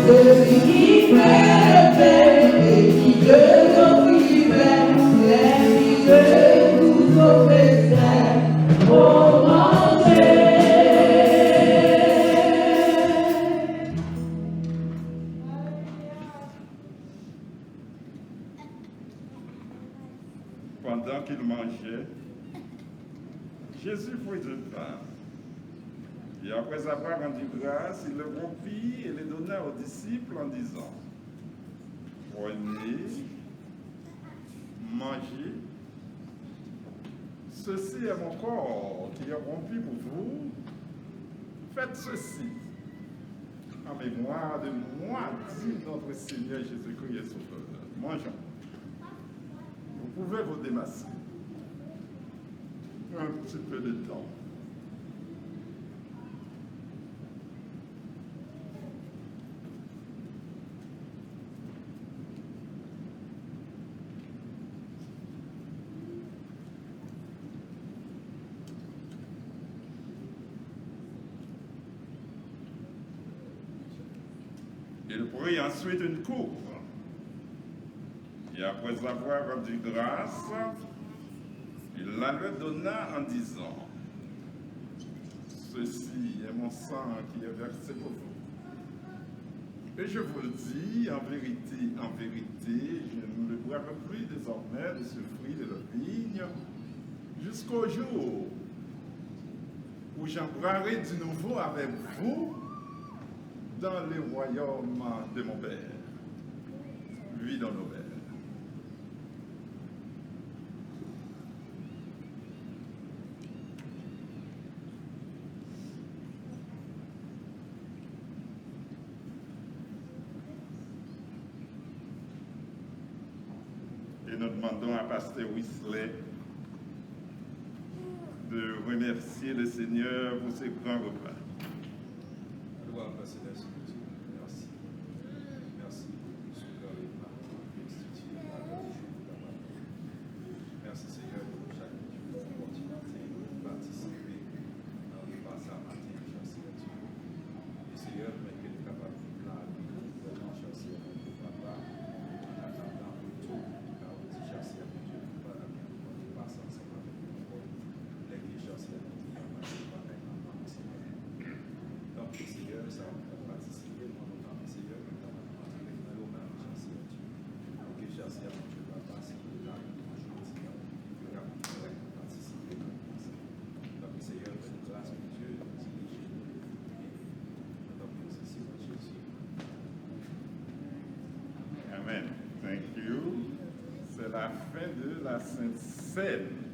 Celui qui fait le pain et qui donne au vivant, invite tous au festin, au manger. Pendant qu'ils mangeaient, Jésus prit du pain, et après avoir rendu grâce, il le rompit et le donna aux disciples en disant, prenez, mangez, ceci est mon corps qui est rompu pour vous. Faites ceci en mémoire de moi, dit notre Seigneur Jésus-Christ et Sauveur. Mangeons. Vous pouvez vous démasquer. Un petit peu de temps. Il prit ensuite une coupe, et après avoir rendu grâce, il la leur donna en disant, ceci est mon sang qui est versé pour vous. Et je vous le dis en vérité, en vérité, je ne le boirai plus désormais de ce fruit de la vigne jusqu'au jour où j'en boirai du nouveau avec vous dans le royaume de mon Père. Lui dans nos pères. Et nous demandons à Pasteur Wesley de remercier le Seigneur pour ce grand repas. Gloire à Seigneur Jésus. Merci. Merci pour ce grand repas. Merci, Seigneur, pour chaque opportunité de participer dans le repas ce matin, cher Seigneur Dieu. Et Seigneur, permets que nous capables de déclarer vraiment, cher Seigneur, Papa, en attendant le retour, car on dit, cher Seigneur Dieu, Papa, dans le repas ensemble avec nous, lè ke jan Seyè nou te fè pase bagay nan mank Seyè. Tanpri Seyè, sa w ap fè pati Seyè, nou anontan Seyè, nou ta antre nan yo menm jan Seyè Dye. Pou ke jan Seyè Bondye papa Seyè la, nou jodi a, pou ke nou kapab fè pati Seyè nan mank Seyè. Tanpri Seyè, fè nou gras Bondye, dirije nou, e nou tanpri w se Seyè Jezi. Amen. Thank you. C'est la fin de la Sainte Cène.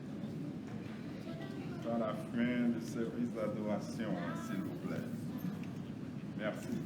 Dans la fin du service d'adoration, s'il vous plaît. Merci.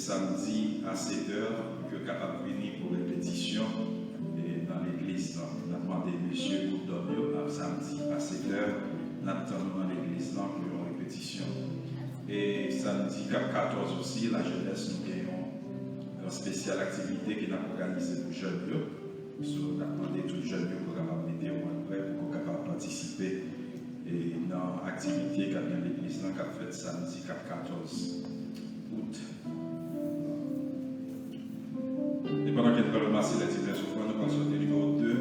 Samdi a sèt è, pou ke yo kapab vini pou repetisyon e nan legliz lan. N ap mande mesye Gouldon yo, ap samdi a sèt è, n ap tann nou nan legliz lan pou yon repetisyon. E samdi k ap katòz osi, lajenès, nou gen yon, yon espesyal aktivite ke n ap òganize pou jèn yo. So, n ap mande tout jèn yo pou kapab mete yo anprè pou kapab patisipe e nan aktivite k ap gen legliz lan k ap fèt samdi k ap katòz out. E pandan ke n pral ranmase lè divin ofrann, nou pral chante nimewo de,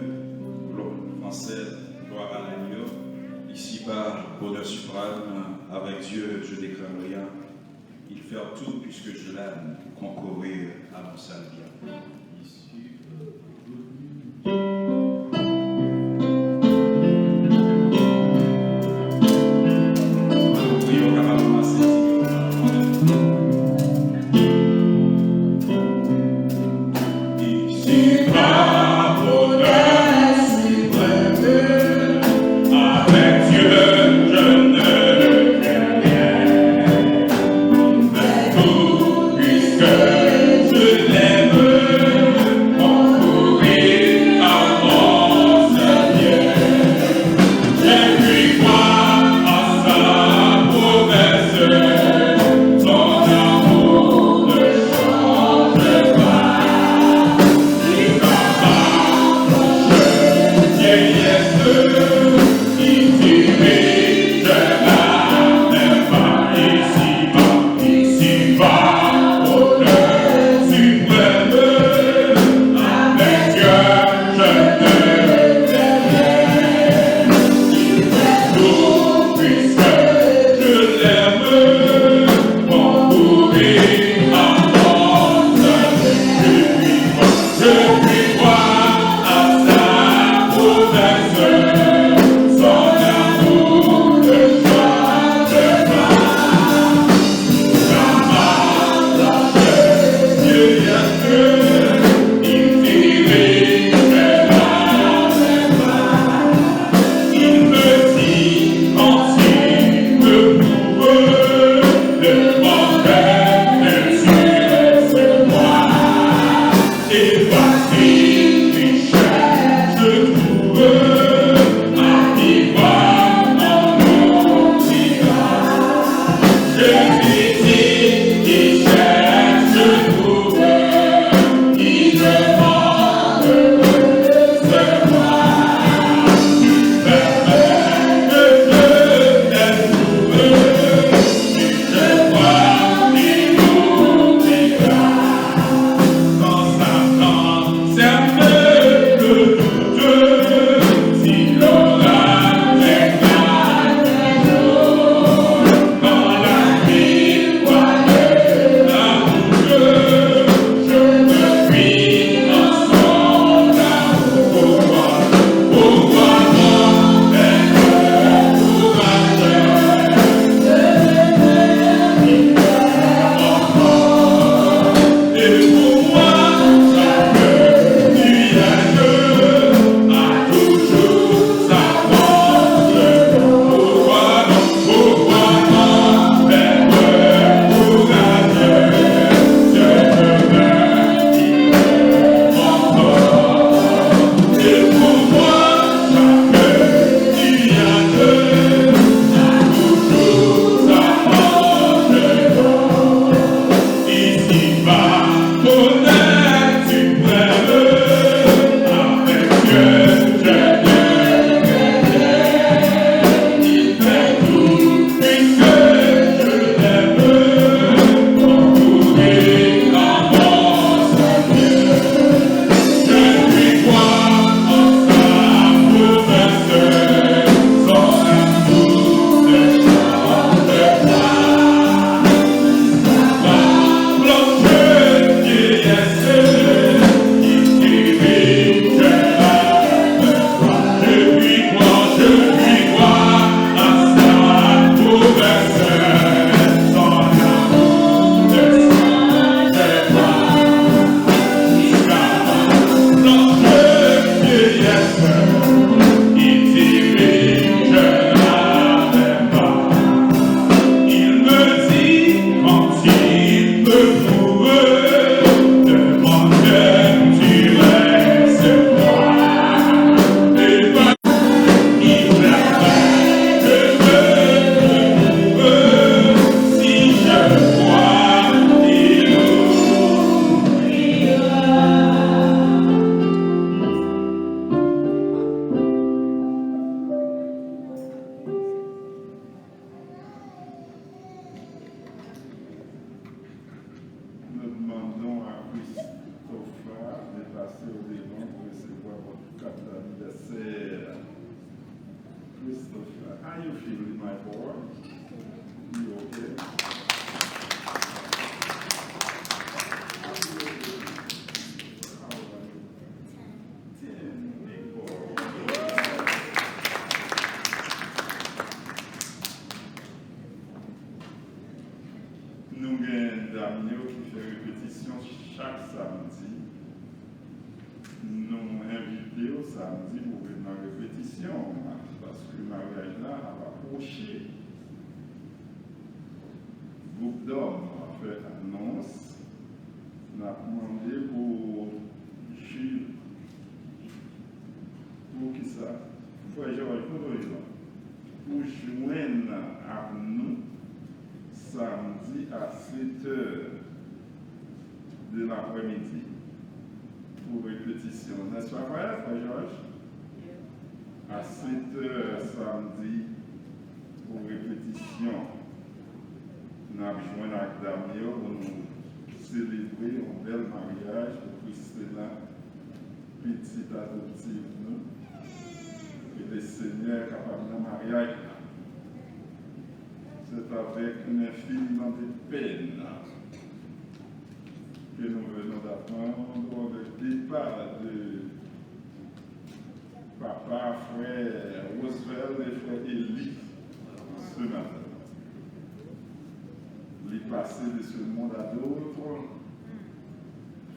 Glo-, fransè, Gloire à l'agneau. Ici-bas, bonheur suprême, avec Dieu, je ne crains rien. Il fait tout puisque je l'aime, concourir à mon seul bien. Ici-bas, bonheur suprême, avec Dieu, je ne crains rien. Tout puisque je l'aime, mon courir à mon Seigneur. Je puis croire à sa promesse, son amour ne change pas. Il va marcher, vieillesse, il dirige la même pas ici-bas. Ici-bas, bonheur suprême, avec Dieu, je ne crains rien. Il fait tout puisque je l'aime, mon courir à mon Seigneur. Je puis croire, je puis croire à sa promesse, son amour ne change pas. How you feeling, my boy? You okay? Ten, big boy. Nou gen dam yo ki fè repetisyon chak samdi. Nou envite w samdi pou vin nan repetisyon an, paske maryaj la ap apwoche. Gwoup dòm ap fè anons. N ap mande pou Jules. Pou kisa? Frè Jòj, kote w ye la? Pou jwenn ak nou samdi a sèt è de laprèmidi pou repetisyon. Nèspa, frè, frè Jòj? A sèt è samdi pou repetisyon. N ap jwenn ak dam yo pou nou selebre yon bèl maryaj pou Christela, pitit adoptif nou. Ke le Senyè kapab nan maryaj la. C'est avec une infiniment de peine que nous venons d'apprendre le départ de papa, frè Roosevelt e frè Eli ce matin. Li pase de ce monde à l'autre.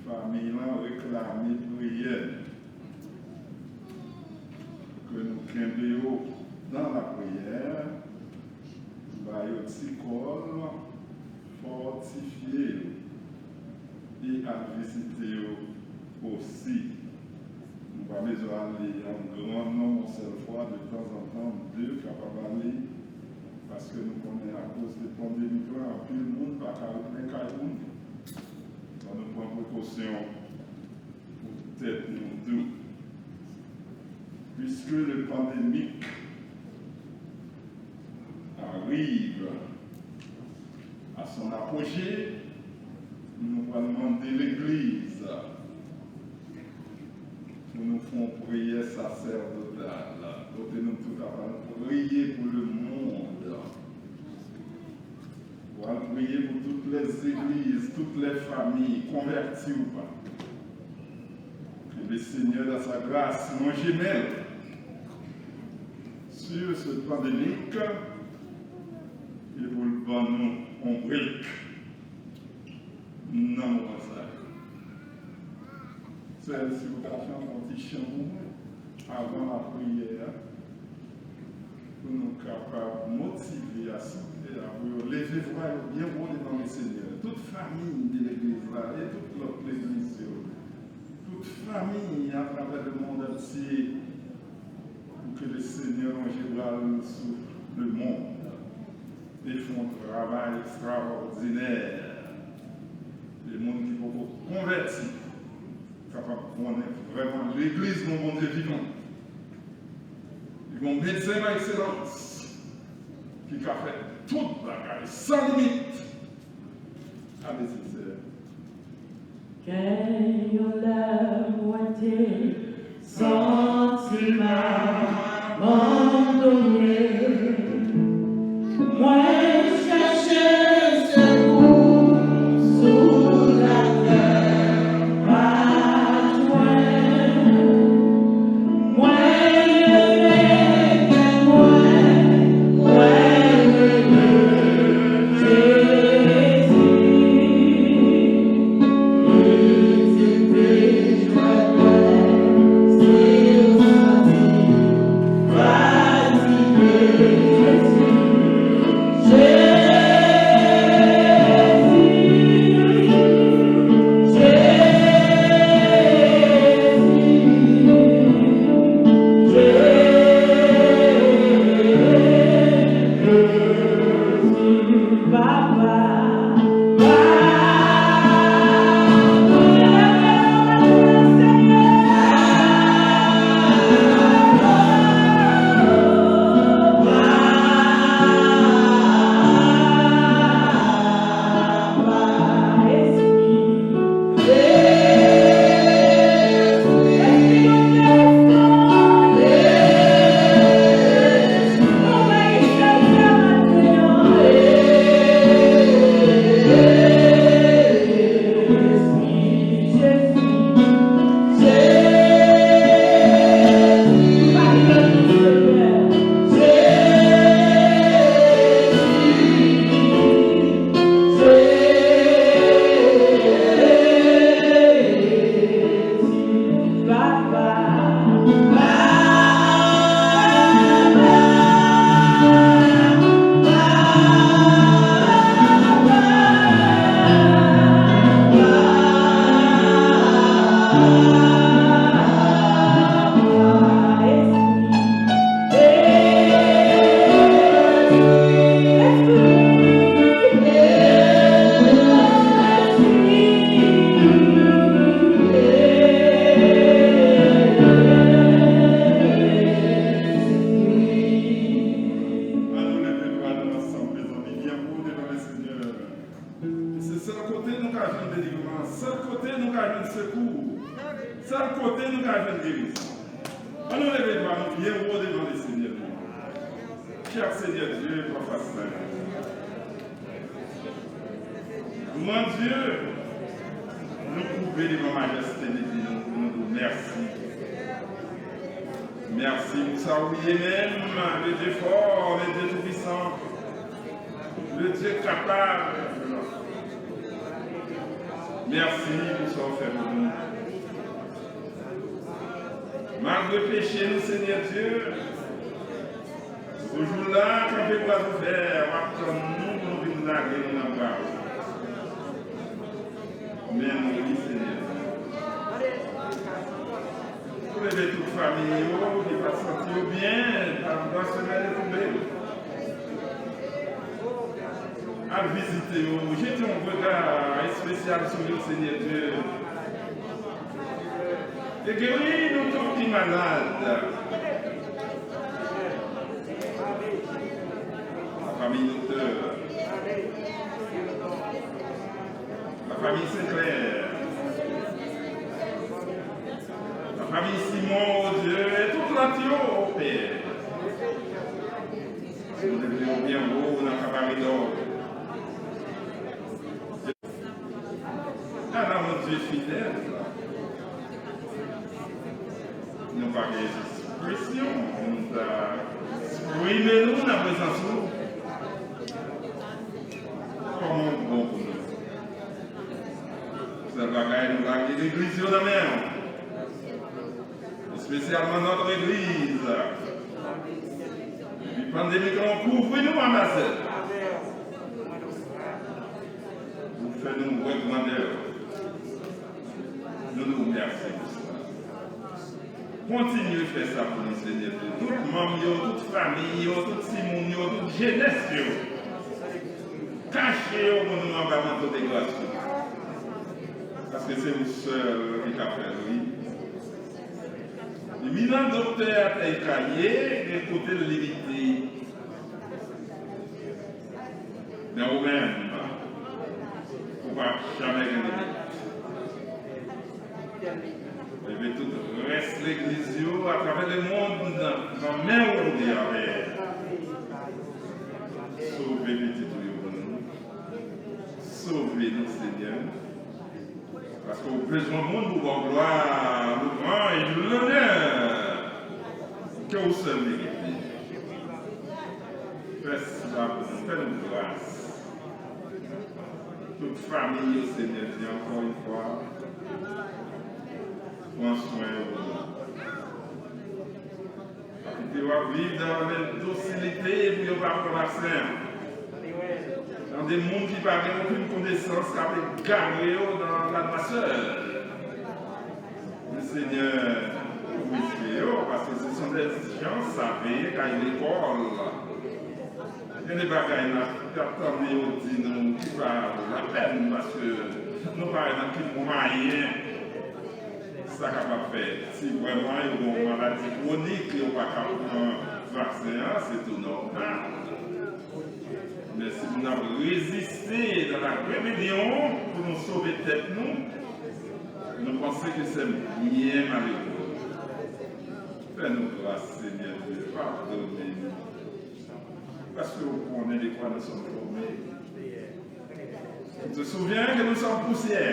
Fanmi lan reklame priyè. Ke nou kenbe yo dans la prière, ba yo ti kòl, fòtifye yo, e al vizite yo osi. Nou pa bezwen ale an gran nonb yon sèl fwa, de tanzantan, de kapab ale, paske nou konnen akoz de pandemik la, anpil moun pa ka retounen kay moun yo. Fò nou pran prekosyon pou tèt nou tou. Puisque le pandémique arrive à son apogée, nou pral mande legliz pou nou fè yon priyè sasèdotal, kote nou tout ap pral priye pou lemonn. Ou al priye pou tout lèzegliz, tout lèfanmi konvèti ou pa. Ke le Senyè, dans sa grâce, monte en aile sur cette pandémie, e pou l ban nou yon break nan moman sa yo. Sè, si w ta fè yon ti chan pou mwen, avan lapriyè a, pou nou kapab motive asanble a, pou yo leve vwa yo byen wo devan Lesenyè. Tout fanmi de legliz la, e tout lòt legliz yo. Tout fanmi atravè lemonn antye, pou ke Lesenyè lonje bra l sou lemonn e fè yon travay ekstraòdinè. E moun ki poko konvèti kapab konnen vrèman legliz nou Bondye vivan. Li gon medsen pa ekselans ki ka fè tout bagay san limit. Aleluya. Gen yon lè mwen te santi m abandone. Mwen chèche sekou sou latè, m pa jwenn. Mwen leve tèt mwen, mwen rele Jezi. Li di m bezwen mwen, si w santi fatige, Jezi. Kote nou ka jwenn delivrans, sèl kote nou ka jwenn sekou, sèl kote nou ka jwenn gerizon. Ann nou leve dwa nou byen wo devan Lesenyè nou. Chè Senyè Dye, pran fas la. Grann Dye, nou koube devan majeste li, nou, pou nou di w mèsi. Mèsi pou sa ou ye menm, le Dye fò, le Dye toupisan, le Dye kapab. Mèsi pou sa ou fè pou nou. Malgre peche nou, Senyè Dye, toujou la, kanpe bra ouvè, w ap tann nou pou nou vin lage nou nan bra ou. Men nou wi, Senyè. Ou leve tout fanmi yo ki pa t santi yo byen, pa t nan semèn yo tonbe. Al vizite yo, jete yon rega espesyal sou yo, Senyè Dye. E geri nou tout ki malad. Lafanmi Doktè. Lafanmi Senklè. Lafanmi Simon, o Dye, e tout lòt yo, o Pè. Nou leve yo byen wo nan kabare dò. Ala Bondye fidèl. Nou pa gen ekspresyon pou nou ta eksprime nou nan prezans ou. Kòman ou bon pou nou. Sèl bagay nou lage legliz yo nan men w. Espesyalman notre église. Epi pandemik lan kouvri nou anba zèl. Ou fè nou wè grandè w. Nou di w mèsi pou sa. Kontinye fè sa pou nou, Senyè Dye. Tout manm yo, tout fanmi yo, tout timoun yo, tout jenès yo. Kache yo pou nou anba manto de gras ou. Paske se ou sèl ki ka fè l, wi. Li mitan doktè a tèy kaye, gen kote l limite. Men ou menm, ou pa janmen gen limit. Leve tout rès legliz yo atravè lemonn nan men ou, Yahweh. Sove pitit ou yo pou nou. Sove nou, Senyè. Paske w bezwen moun pou ba w glwa, lwanj, lonè ke ou sèl merite. Fè sa pou nou, fè nou gras. Tout fanmi yo, Senyè, di ankò yon fwa, pran swen yo pou nou. Kite yo ap viv nan dosilite pou yo pa pran vaksen an. Tande moun ki pa gen okenn konesans k ap egare yo nan ladwasè. Men Senyè, ou vizite yo, paske se son dè jan save kay lekòl. Gen de bagay n ap, n ap tande yo di nou ki pa lapèn, paske nou pa wè nan ki mwayen sa kapab fèt. Si vrèman yo gen yon maladi kwonik, yo pa ka pran vaksen an, se tou nòmal. Men si nou ap reziste nan la rebelyon pou nou sove tèt nou, nou panse ke se byen malere. Fè nou gras, Senyè Dye, padone nou. Paske ou konnen de kwa nou sòm fòme. Ou te souvyen ke nou sòm pousyè,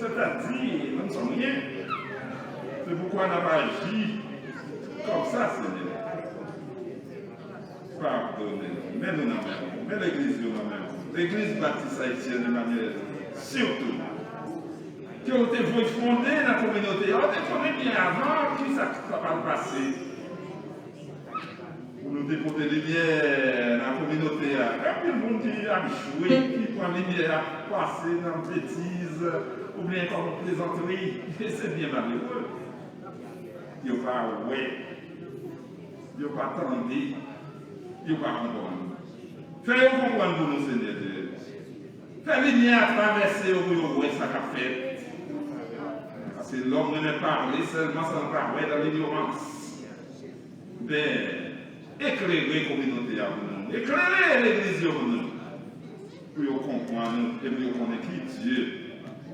sètadi nou n sòm ryen. Se poukwa n ap aji kòmsa, Senyè. Padone nou. Men nou nan men ou. Men legliz yo nan men ou. Legliz Batis Ayisyèn Emanyèl, sitou. Ke ou te voye fonde nan kominote a. Ou te konnen byen avan kisa k t ap pral pase. Pou nou te pote limyè nan kominote a. Gen anpil moun ki ap jwe, ki pran limyè a pase nan betiz, oubyen kòm plezantri. E se byen malere. Yo pa wè. Yo pa tande. Yo pa konprann. Fè yo konprann pou nou, Senyè Dye. Fè limyè a travèse yo pou yo wè sa k ap fèt. Paske lòm renmen pale sèlman san l pa wè nan linyorans. Pè, eklere kominote a pou nou. Eklere legliz yo pou nou. Pou yo konprann, e pou yo konnen ki Dye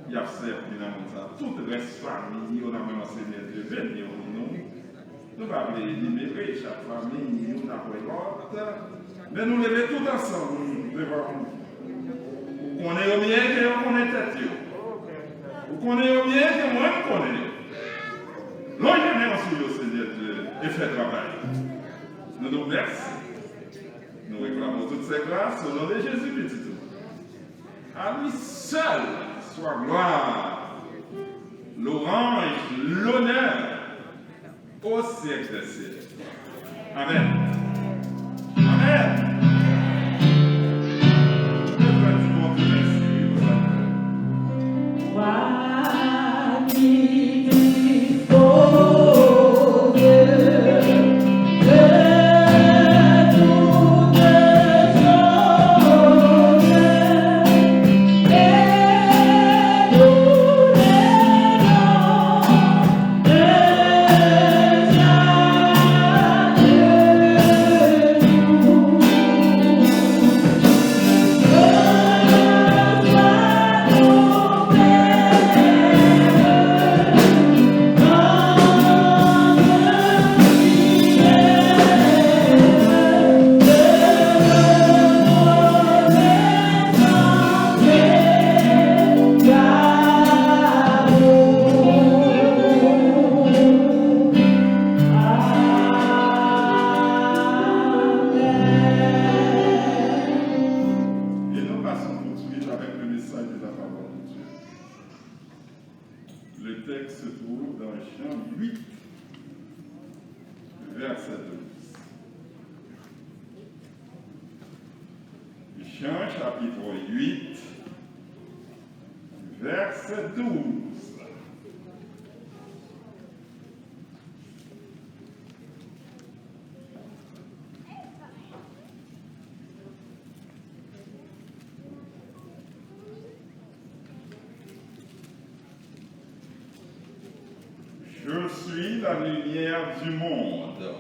y ap sèvi nan mond sa. Tout rès fanmi yo nan men Senyè Dye beni yo pou nou. Nou pa vle enimere chak fanmi, youn apre lòt, men nou leve tout ansanm devan ou. Ou konnen yo byen ke yo konnen tèt yo. Ou konnen yo byen ke mwen m konnen yo. Lonje men w sou yo, Senyè Dye, e fè travay. Nou di w mèsi. Nou reklame w tout sèk la, o non de Jezi, Pitit ou. À lui seul soit gloire, louange, l'honneur au siècle des siècles. Amen. Amen. Mwen di Bondye mèsi pou sa. Et nous passons tout de suite avec le message de la parole de Dieu. Le texte se trouve dans Jean huit, verset douze. Jean chapitre huit, verset douze. Je suis la lumière du monde.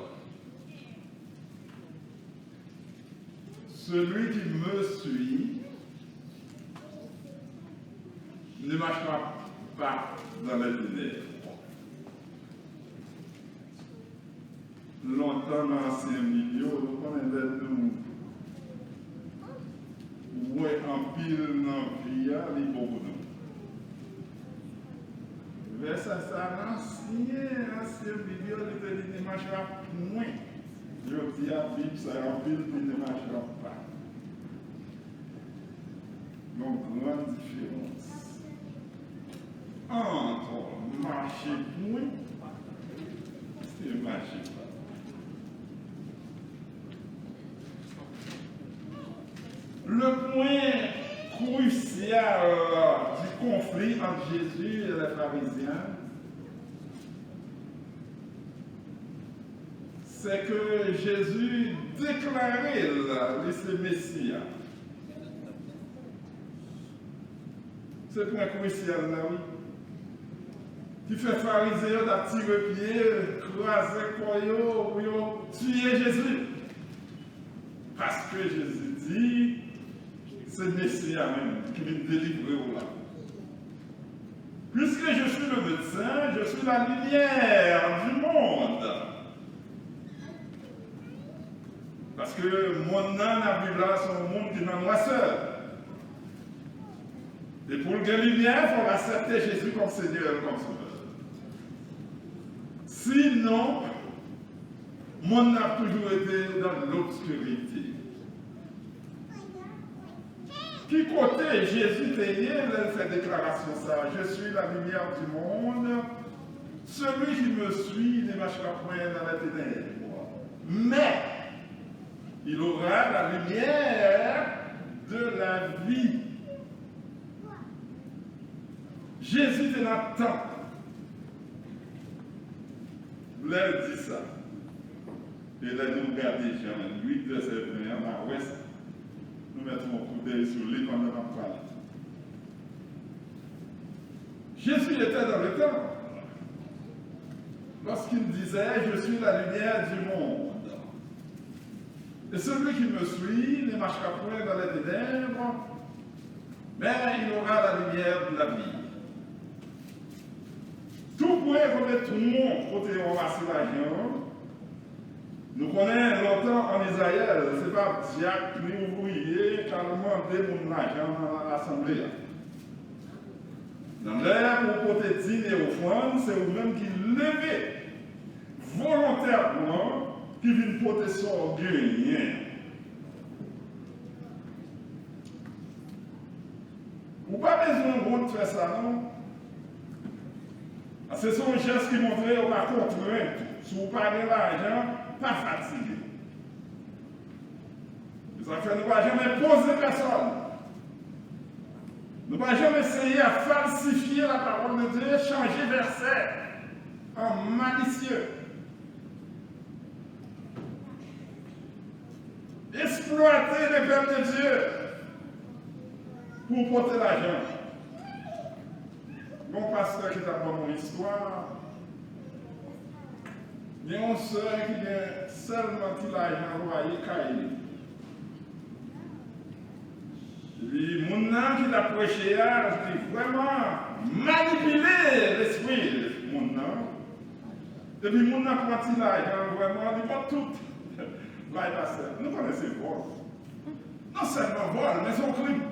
Celui qui me suit ne marchera pas dans les ténèbres. Lontan nan ansyen Bib yo, nou konnen lè nou wè anpil nan vi a, li bon pou nou. Vèsè sa nan ansyen, ansyen Bib yo, li te di, ne marchera point. Jodi a, Bib sa yo anpil di, ne marchera pas. Yon gran diferans ant mache pwen e mache pa. Le point crucial du conflit entre Jésus et les pharisiens, c'est que Jésus déclarait là, li se Mesi a. Se pwen krisyal la, wi. Ki fè Farizen yo t ap tire pye, kraze kò yo pou yo tiye Jezi. Paske Jezi di, se Mesi a menm ki vin delivre w la. Puisque je suis le médecin, je suis la lumière du monde. Paske monn nan n ap viv la, se yon monn ki nan nwasè. E pou l gen limyè, fò l aksepte Jezi kòm Senyè, kòm Sovè. Sinon, monn nan ap toujou rete dans l'obscurité. Ki kote Jezi te ye lè l fè deklarasyon sa a, Je suis la lumière du monde, celui qui me suit ne marchera point dans les ténèbres, mais il aura la lumière de la vie. Jezi te nan tanp lè l di sa. E lè nou gade Jan uit, vèsè ven an, n a wè sa. Nou mèt yon kout dèy sou li pandan n ap pale. Jésus était dans le temple lorsqu'il disait, Je suis la lumière du monde. Et celui qui me suit ne marchera point dans les ténèbres, Mais il aura la lumière de la vie. Tou pre kote twon kote yo ranmase lajan an, nou konnen lontan ann Izrayèl, se pa dyak ni ouvriye k al mande moun lajan nan lasanble a. Nan lè pou w pote dim e ofrann, se ou menm ki leve volontèman ki vin pote sa w genyen. Ou pa bezwen wont fè sa non. Paske se yon jès ki montre yo pa kontrent. Si w pa gen lajan, pa fatige. Se sa k fè nou pa janmen poze pèsòn. Nou pa janmen eseye a falsifye lapawòl de Dye, chanje vèsè an malisye. Eksplwate lepèp de Dye pou w pote lajan. Gen yon pastè ki t ap ban m yon istwa. Gen yon sè ki gen sèlman ti lajan lwaye kay li. Epi moun nan ki t ap preche a, li vrèman manipile lespri moun nan. Epi moun nan pran ti lajan, vrèman, li pot tout bay pastè. Nou konnen se vòl. Non sèlman vòl, men se yon krim.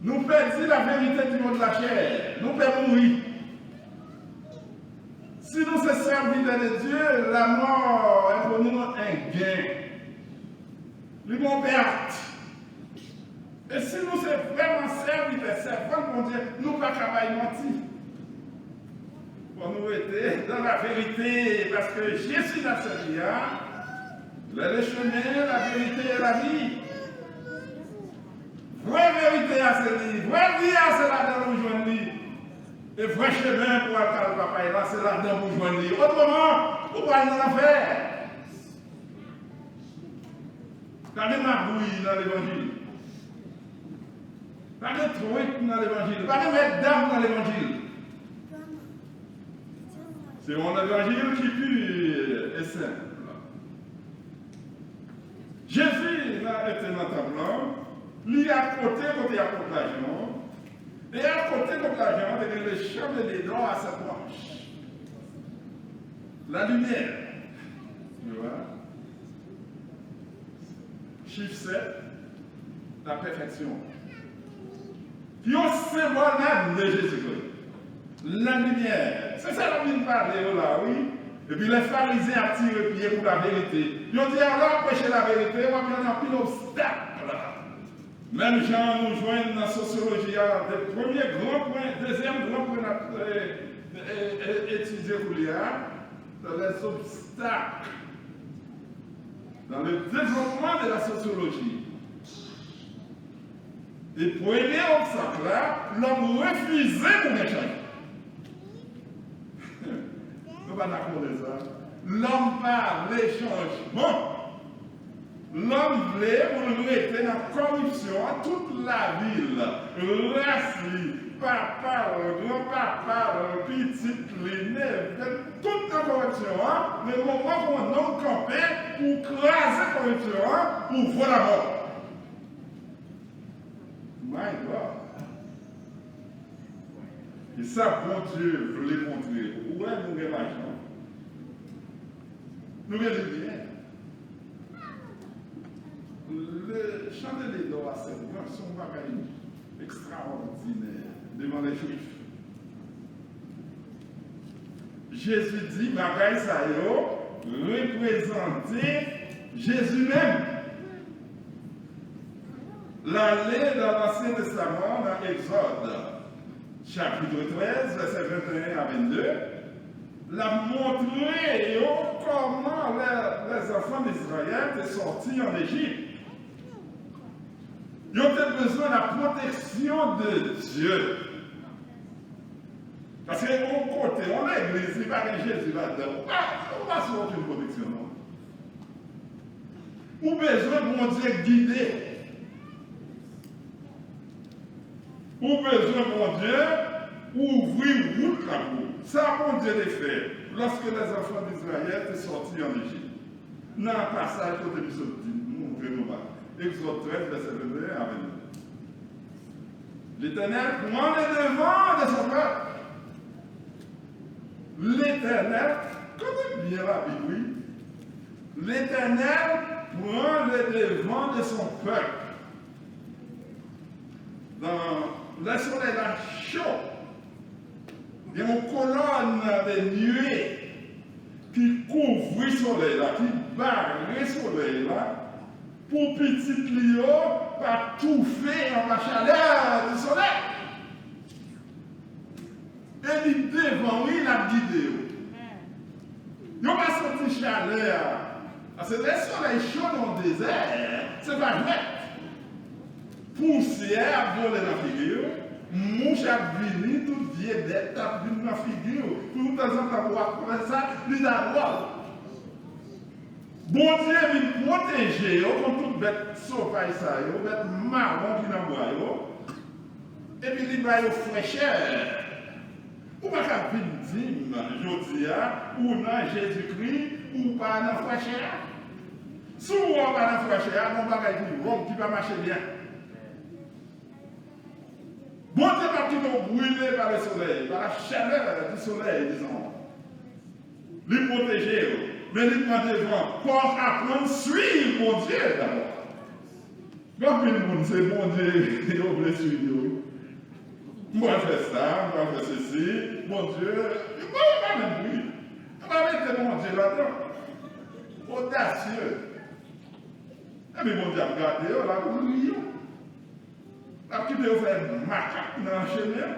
Nou pèdi la vérité du monde la chair. Nou pè mouri. Si nou se sèvitè de Dye, la mort est pour nous un gain. Li bon pèt. E si nou se vrèman sèvitè, sèvant Bondye, nou pa ka bay manti. Fò nou rete dans la vérité, paske Jezi n ap sèvi a, il est le chemin, la vérité et la vie. Vrè verite a se li, vrè vi a se ladan l ou jwenn li. E vrè chemen pou al kay Papa l la se ladan pou w jwenn li. Otreman, ou pral nan lanfè. Pa gen magouy nan levanjil. Pa gen trik nan levanjil. Pa gen mèt dam nan levanjil. Se yon levanjil ki pi e senp. Jezi nan ete nan tanp lan, li akote kote y ap pot lajan an, e akote pot lajan an te gen le chandelier d'or à sept branches. La lumière. Tu vois? Chif sèt, la perfection. Ki yon senbòl menm de Jezikri. La lumière. Se sa l ap vin pale yo la, wi. Epi lè Farizyen ap tire pye pou la verite. Yo di, alò, preche la verite, w ap jwenn anpil obstak. Menm jan nou jwenn nan sosyoloji a, de premye gran pwen, dezyèm gran pwen n ap, e, e, e, etidye koulye a, se les obstacles dans le développement de la sociologie. E premye obstak la, lòm refize pou gen chanjman. Nou pa dakò lè sa. Lòm pa vle chanjman. Lòm vle pou l rete nan kòripsyon an tout lavi l. Ras li, papa l, granpapa l, pitit li, neve l, tout nan kòripsyon an. Men moman pou yon nonm kanpe pou kraze kòripsyon an, pou vo lamò. My God! E sa Bondye vle montre. Ou wè, nou gen lajan. Nou gen limyè. Le chandelier d'or à sept branches, se yon bagay ekstraòdinè devan lè Jwif. Jezi di bagay sa yo reprezante Jezi menm. L ale nan Ansyen Testaman, nan Egzòd, chapit trèz, vèsè venteyen a vennde, l ap montre yo kòman lè, lèzanfan Izrayèl te sòti ann Ejip. Yo te bezwen la pwoteksyon de Dye. Paske yon kote, yon legliz, li pa gen Jezi ladan, ou pa, ou pa sou okenn pwoteksyon, non. Ou bezwen Bondye gide. Ou bezwen Bondye ouvri wout la pou ou. Sa Bondye te fè lòske lèzanfan Izrayèl te sòti ann Ejip. Nan pasaj kote misye di, montre nou ba. Egzòd trèz, vèsè venteyen a vennde. L'Éternel prend le devant de son peuple. L'Éternel, koute byen Labib, wi. L'Éternel prend le devant de son peuple. Nan lè solèy la cho, gen yon kolòn de nwe ki kouvri solèy la, ki bare solèy la, pou pitit li yo pa toufe anba chalè di solèy. E li devan, wi, l ap gide yo. Yo pa santi chalè a. Paske lè solèy cho nan yon dezè, se pa jwèt. Pousyè ap vole nan figi w, mouch ap vini, tout vye bèt ap vin nan figi w, pou tanzantan pou w ap fè sa, li ta dwòl. Bondye vin pwoteje yo kont tout bèt sovaj sa yo, bèt mawon ki nan bwa yo. Epi li ba yo frèchè. Ou pa ka vin di m jodi a, ou nan Jezikri, ou pa nan frèchè a. Si w wè w pa nan frèchè a, gen yon bagay ki wrong, ki pa mache byen. Bondye p ap kite w brile pa le solèy, pa la chalè di solèy, dizon. Li pwoteje w, men li pran devan. Fò w aprann swiv Bondye dabò. Gen anpil moun, se Bondye yo vle swiv yo, wi. M pral fè sa, m pral fè sesi, Bondye, yo pa, yo pa menm pri. Yo pa mete Bondye ladan. Odasye. Epi Bondye ap gade yo, l ap ri yo. L ap kite yo fè makak nan chemen an.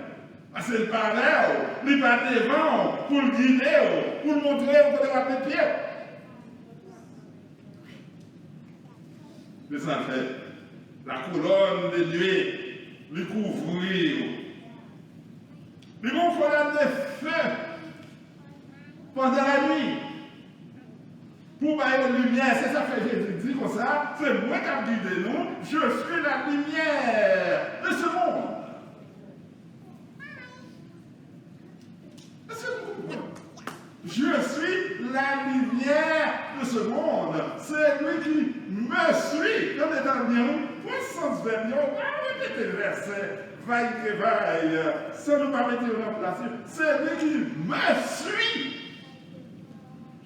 Paske li pa avè w, li pa devan w pou l gide w, pou l montre w kote w ap met pye w. Se sa l fè. La kolòn de nwe, li kouvri yo. Li gen yon kolòn de fe pandan lannuit pou ba yo limyè. Se sa k fè Jezi di konsa, se mwen k ap gide nou, je suis la lumière de ce monde. Èske nou konprann? Je suis la lumière de ce monde. Celui qui me suit. Tande, tande byen, wi. Pran sans vèb yo. Pa repete vèsè vayi ke vayi san nou pa mete yo nan plas yo. Celui qui me suit.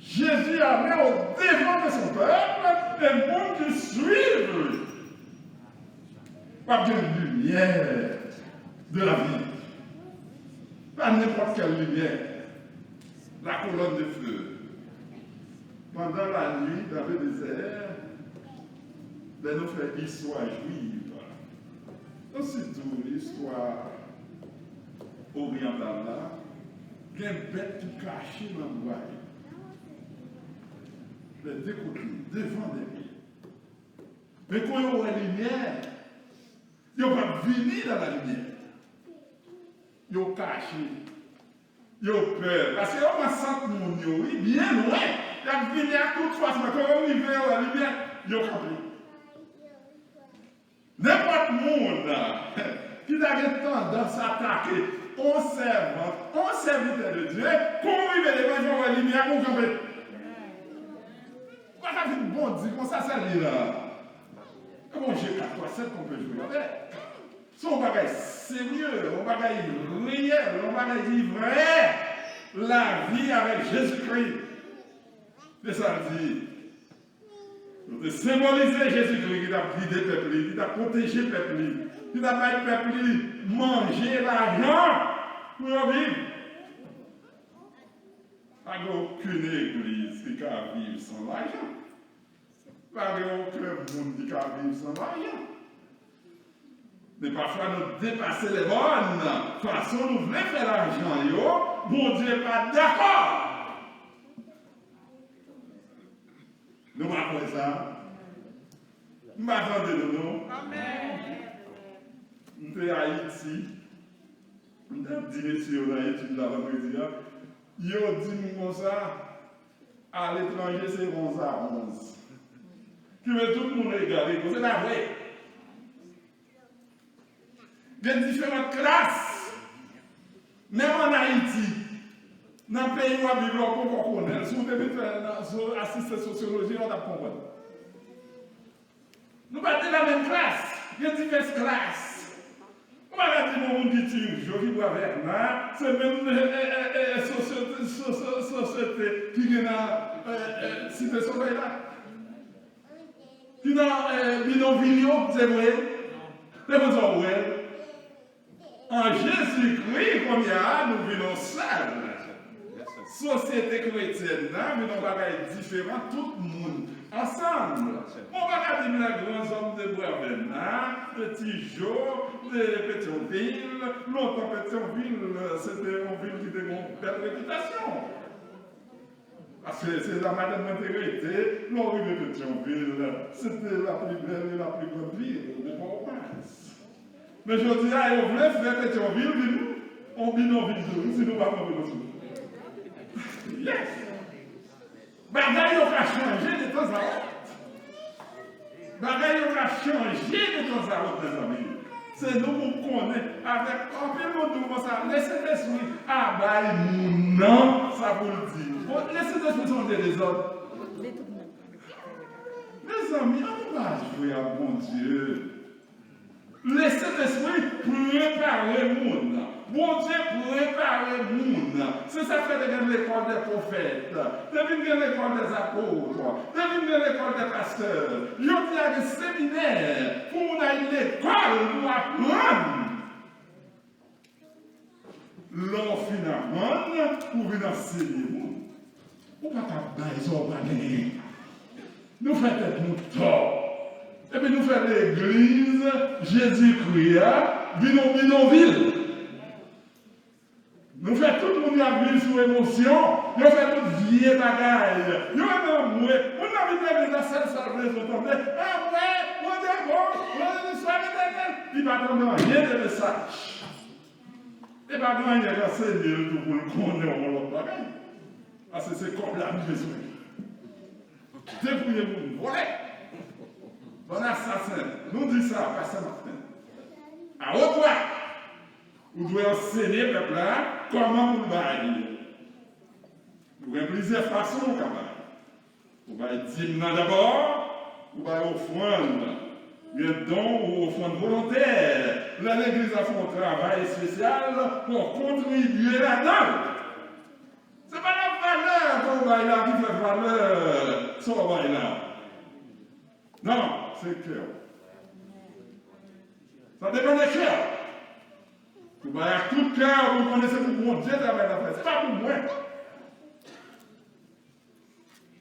Jezi ale odevan de son pèp, e moun ki swiv li. W ap gen limyè de lavi. Pa nenpòt kèl limyè. La kolòn de fe. Pandan lannuit, dans le désert, lè nou fè istwa jwif, e sitou istwa oryantal la, gen bèt ki kache nan bwa yo. Lè de kote, devan, dèyè. Men kon yo wè limyè, yo p ap vini nan la limyè. Yo kache. Yo pè. Paske yo pran sant moun yo, wi, byen lwen. Y ap vini ak tout fòs, men kon yo rive, yo wè limyè, yo kanpe. Nenpòt moun ki ta gen tandans atake on sèvant, on sèvitè de Dye, kon w rive devan, fò w wè limyè, ou kanpe. Ou pa ka vin bondi konsa, sèl li la. E bon, je kat twa sèt, on peut jouer avec. Se yon bagay serye, yon bagay reyèl, yon bagay ki vrè. Lavi avèk Jezikri. Se sa l di. Nou te senbolize Jezikri ki t ap gide pèp li, ki t ap pwoteje pèp li, ki t ap bay pèp li manje, lajan pou yo viv. Pa gen okenn legliz ki ka viv san lajan. Pa gen okenn moun ki ka viv san lajan. Men pafwa nou depase lè bòn. Fason nou vle fè lajan yo, Bondye pa dakò. Nou pa kwè sa? M pa tande nou, non. Amèn. M te Ayiti. M t ap di mesye yo nan etid la vandredi a. Yo di m konsa, aletranje se onz a onz. Ki vle tout moun egal, egal. Se pa vre. Gen diferan klas. Menm ann Ayiti, nan peyi w ap viv la, ou poko konnen l. Si w te vin fè nan, si w asiste sosyoloji, w t ap konprann. Nou pa t nan menm klas. Gen divès klas. Paradigm yon moun ki Ti Jo, ki Bwavèna, se menm, e, e, e, e, sosyete, so-, so-, sosyete ki gen nan, e, e, Site Solèy la. Ki nan, e, bidonvil yo, se vre. Se konsa w wè l. An Jezikri, kounye a, nou vin yon sèl. Sosyete kretyèn nan vin yon bagay diferan, tout moun ansanm. Bon, pa ka di m lè gran zòm de Bwavèna, de Ti Jo, de Petyonvil. Lontan, Petyonvil, se te yon vil ki te gen yon bèl repitasyon. Paske se la madanm mwen te rete, lè w rive Petyonvil, se te la plus belle et la plus grande ville de Pòtoprens. Men jodi a, yo vle fè Petyonvil vin yon bidonvil tou, si nou pa kanpe konsa. Yes! Bagay yo ka chanje de tanzantan. Bagay yo ka chanje de tanzantan, mezanmi. Se nou pou konnen, avèk anpil moun di w konsa, Lesentespri a bay moun nan sa pou l di. Bon, Lesentespri se yon dye dezòd. Mezanmi, ann nou pa jwe ak Bondye. Lesentespri prepare moun. Bondye prepare moun. Se sa k fè te gen lekòl dè pwofèt. Te vin gen lekòl dè apot. Te vin gen lekòl dè pastè. Jodi a gen seminè pou moun al lekòl pou aprann. Lè w fin aprann, ou vin ansenye moun. Ou pa ka bay sa w pa genyen. Nou fè tèt nou tò. Epi nou fè legliz Jezikri a vin yon bidonvil. Nou fè tout moun y ap viv sou emosyon. Yo fè tout vye bagay. Yo renmen anmwe. Moun nan vin legliz la, sèl sa l vle se tande. Anmwe, Bondye bon, Bondye istwa etènèl. Li pa tande anyen de mesaj. E pa gen anyen k ansenye l tou pou l konnen yon lòt bagay. Paske se kòb la li bezwen. Depouye moun, vòlè. Bann asasen, nou di sa, pastè Martin. A haute voix, ou dwe ansenye pèp la kòman pou l bay. Ou gen plizyè fason ou ka bay. Ou bay dim nan dabò, ou bay ofrann. Gen don ou ofrann volontè. Lè legliz la fè yon travay espesyal, ou kontribye ladan l. Se pa la valè ke w bay la ki fè valè sa w bay la. Non, se kè w. Sa depann de kè w. Ou bay ak tout kè w, ou konnen se pou Bondye travay la fè. Se pa pou mwen.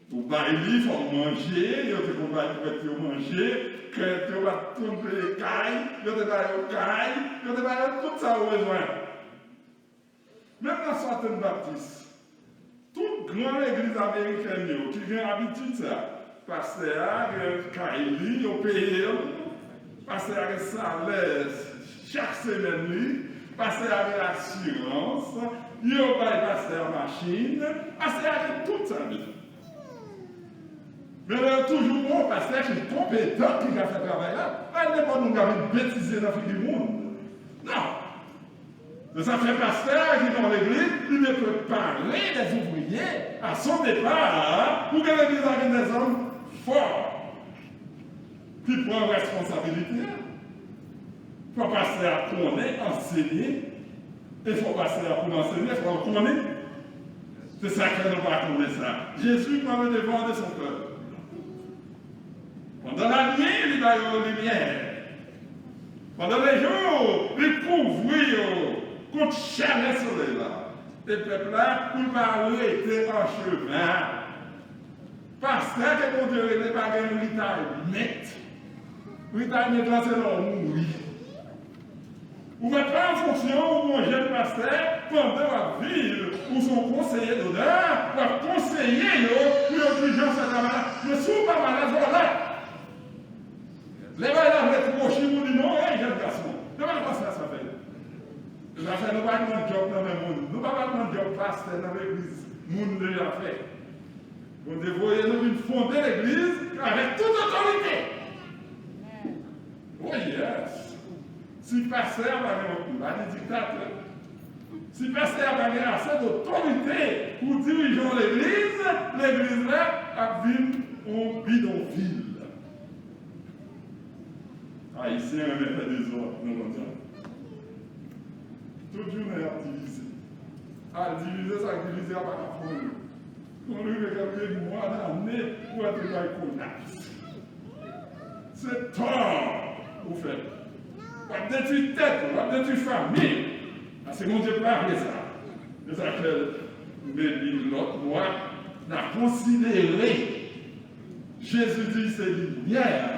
Ou bay li, fò w manje, yo te konn bay prèt yo manje, prèt yo pa t konn peye kay, yo te ba yo kay, yo te ba yo tout sa yo bezwen. Menm nan Southern Baptist, tout gran legliz amerikèn yo ki gen abitid sa, pastè a gen kay li, yo peye l, pastè a gen salè chak semèn li, pastè a gen asirans, yo bay pastè a machin, pastè a gen tout sa l bezwen. Men lè yo toujou pran yon pastè ki konpetan, ki ka fè travay la, pa nenpòt moun ka vin betize nan figi moun. Non. Se sa k fè pastè a ki nan legliz, li dwe prepare les ouvriers à son départ pou ke legliz la vin de zòm fò ki pran responsabilite a. Fò pastè a konnen ansenye, e fò pastè a pou l ansenye, fò l konnen. Se sa k fè nou pa konnen sa. Jésus prend le devant de son peuple. Pendant la nuit, li ba yo limyè. Pendant le jour, li kouvri yo kont chalè solèy la. E pèp la, pou l pa rete anchevè. Pastè ke Bondye rele pa gen retirement. Retirement la se lè w mouri. Ou mèt pa an fonksyon, ou yon jèn pastè, pandan w ap viv, ou se yon konseye d'honneur, w ap konseye yo pou yo dilijans fè travay la. Men si w pa malad, vòlè. Lè bagay la vle kwochi, ou di non, ey, jèn gason. Se pa konsa sa fè. Zafè nou pa pran djòb nan men moun. Nou pa pran djòb pastè nan legliz moun deja fè. Bondye voye nou vin fonde legliz avèk tout otorite. Oh yes! Si pastè a pa gen, m pa di diktatè. Si pastè a pa gen ase dotorite pou dirije yon legliz, legliz la ap vin yon bidonvil. Ayisyen renmen fè dezòd, nou konn sa. Tout jounen y ap divize. Al divize, sa k divize a pa ka fè anyen. Konn rive kèlke mwa, ane, ou wè tout bagay kolapse. Se tò ou fè. W ap detwi tèt ou, w ap detwi fanmi w. Paske Bondye pa vle sa. Se sa k fè l mete lòt mwa, n a konsidere Jezi di se limyè a.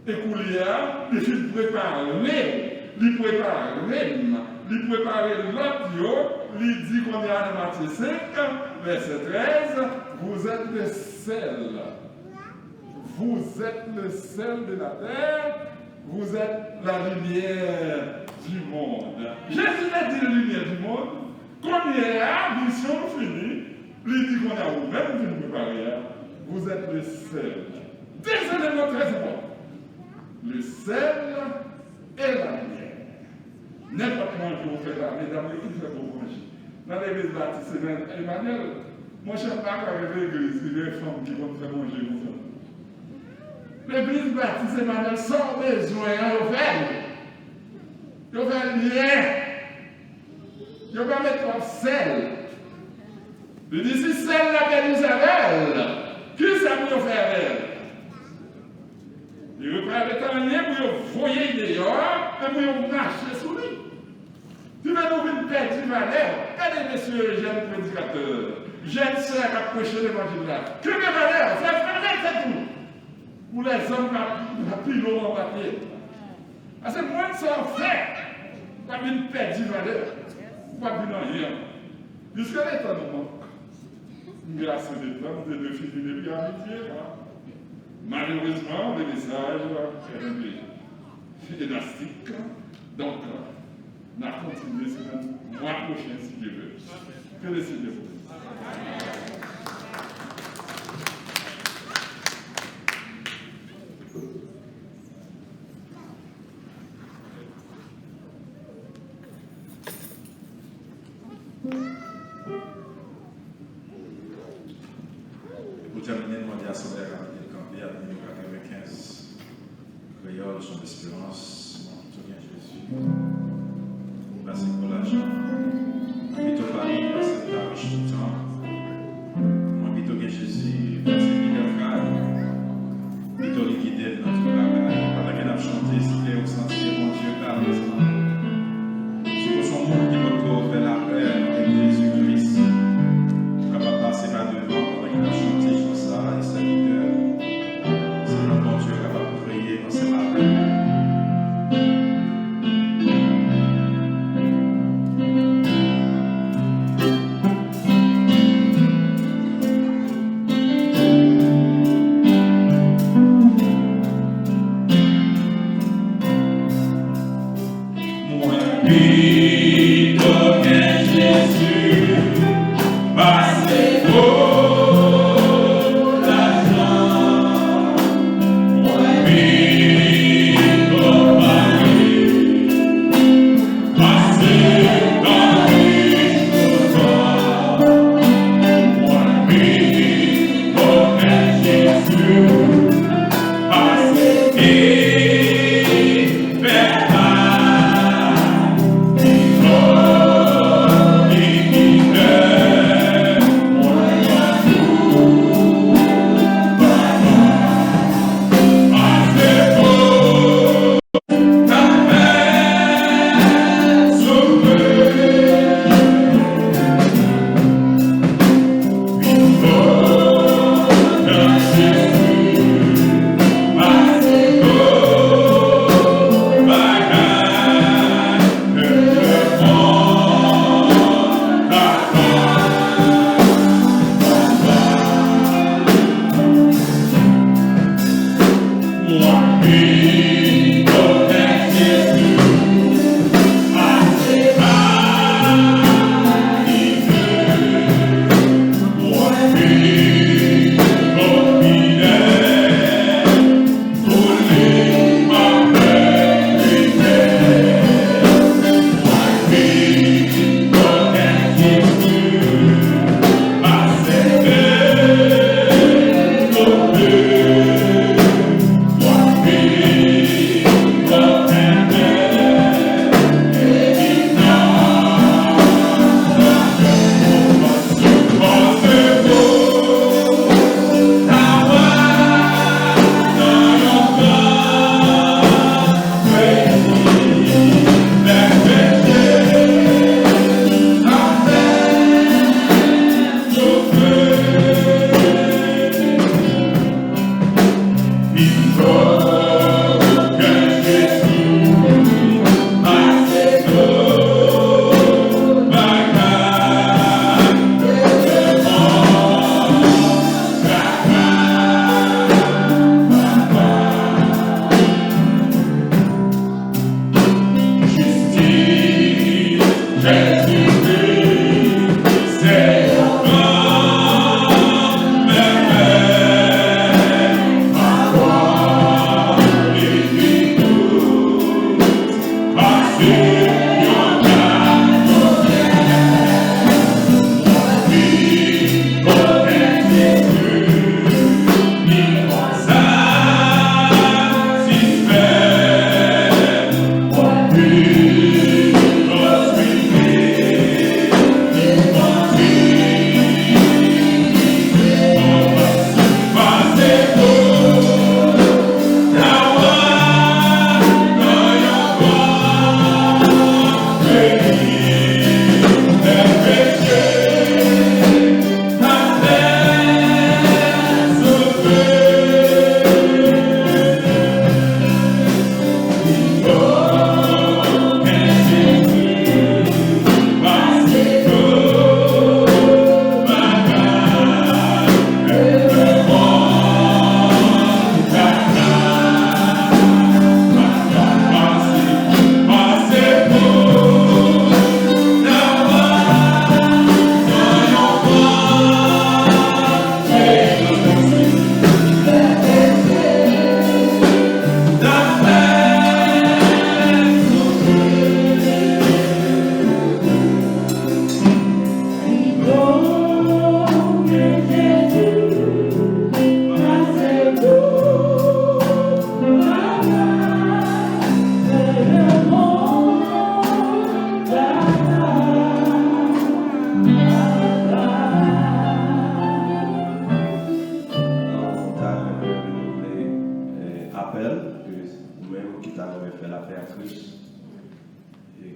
E koulye a, li fin prepare w, li prepare m, li prepare lòt yo, li di kounye a nan Matye senk, vèsè trèz, vous êtes le sel. Vous êtes le sel de la terre, vous êtes la lumière du monde. Jezi te di limyè di mond, kounye a, misyon l fini, li di kounye a, ou menm ou vin prepare a, vous êtes le sel. De eleman trè enpòtan. Le sel et la lumière. Nenpòt manje ou fè la, medam yo ki fè bon manje. Nan legliz Batis Emanyèl, monchè, m pa kwè gen legliz ki gen fanm ki konn fè manje konsa. Legliz Batis Emanyèl, sa w bezwen an, yo fè l. Yo fè l byen. Yo pa met twòp sèl. Li di, si sèl la pèdi savè l, kisa pou yo fè avè l? Yo pa ret anyen pou yo voye l deyò, men pou yo mache sou li. Ki fè nou vin pèdi valè. Gade mesye jèn predikatè, jèn sè k ap preche levanjil la. Kenbe valè, fè valè tèt ou. Pou lèzòm pa, pa pile w anba pye. Paske mwen sa w fè, w ap vin pèdi valè. Ou p ap vin anyen. Piske letan nou mank, m gen ase de tan, m te dwe fini depi a midi e ka. Malerezman, le mesaj, e, elastik. Donk, n a kontinye semèn, mwa pwochen, si Dye vle. Ke le Senyè beni. Pou tèmine, n mande asanble a kanpe, kanpe ak nimewo katrevenkenz, Kreyòl, Son Esperans, Mwen pito gen Jezi, pase gwo lajan. Mwen pito pa li, pase ta rich toutan. Mwen pito gen Jezi, pase lidè kay. Pito li gide n nan tout bagay. Pandan ke n ap chante, si ke ou santi ke Bondye ka prezan, si ou se yon moun ki potko fè lapè avèk Jezi Kris, ou kapab pase pa devan pandan ke n ap chante chan sa a, e sèvitè, se nan Bondye kapab priye ansanm avè nou. Mwen pito gen Jezi pase gwo lajan. Mwen pito pa li pase pa li toutan. Mwen pito gen Jezi pase ki fè mal.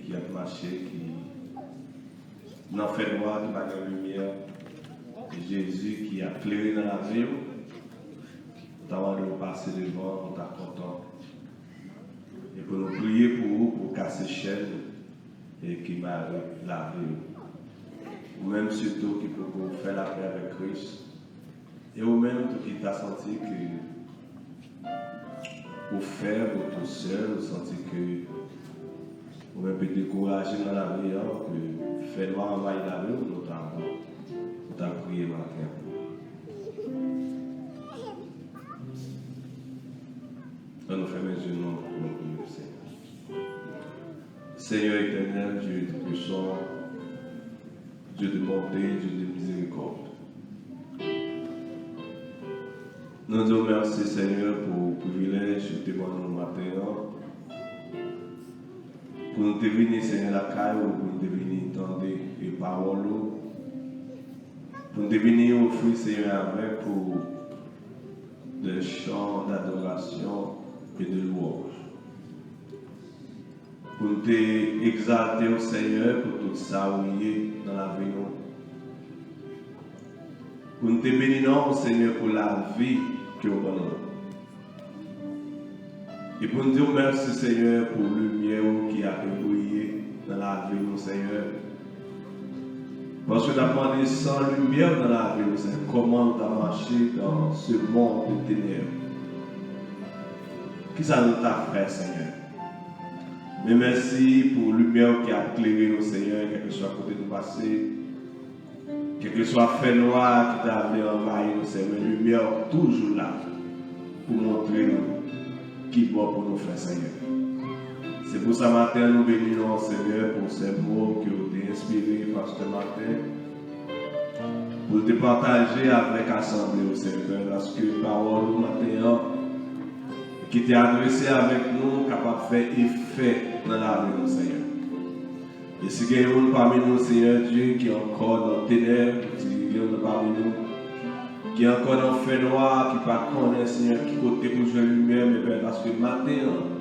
ki ap mache, ki nan fènwa, ki pa gen limyè. Jezi ki ap klere nan lavi w, nou ta mande w pase devan, nou ta kontan. E pou nou priye pou ou, pou kase chèn e ki mare lavi w. Ou menm sitou ki poko fè lapè avèk Kris, e ou menm tou ki ta santi ke ou fèb, ou tou sèl, ou santi ke ou menm pe dekouraje nan lavi an, ke fènwa anvayi lavi w, nou ta, nou ta priye maten an. Ann nou fèmen je nou pou nou priye Senyè. Seigneur éternel, Dieu tout-puissant, Dieu de bonté, Dieu de miséricorde. Nou di w mèsi, Senyè, pou privilèj ou te ban nou maten an, pou nou te vini, Senyè, lakay ou, pou nou te vini tande e pawòl ou, pou nou te vini ofri, Senyè, avèk ou des chants d'adoration et de louange. Pou n te egzalte w, Senyè, pou tout sa ou ye nan lavi nou. Pou n te beni non w, Senyè, pou lavi ke w ban nou. E pou n di w mèsi, Senyè, pou limyè ou ki ap briye nan lavi nou, Senyè. Paske n ap mande san limyè nan lavi nou, Senyè, kòman nou ta mache dans ce monde de ténèbres? Kisa nou ta fè, Senyè? Men mèsi pou limyè w ki ap klere nou, Senyè, kèlkeswa kote nou pase, kèlkeswa fènwa ki ta vle anvayi nou, Senyè, men limyè w toujou la pou montre nou ki bò pou nou fè, Senyè. Se pou sa maten an nou beni non w, Senyè, pou sèl mo ke w te enspire pastè Martin pou l te pataje avèk asanble w, Senyè, paske pawòl ou maten an ki te adrese avèk nou kapab fè efè nan lavi nou, Senyè. E si gen youn pami nou, Senyè Dye, ki ankò nan tenèb, si gen youn pami nou ki ankò nan fènwa, ki pa konnen, Senyè, ki kote pou jwenn limyè, men Pè, paske maten an,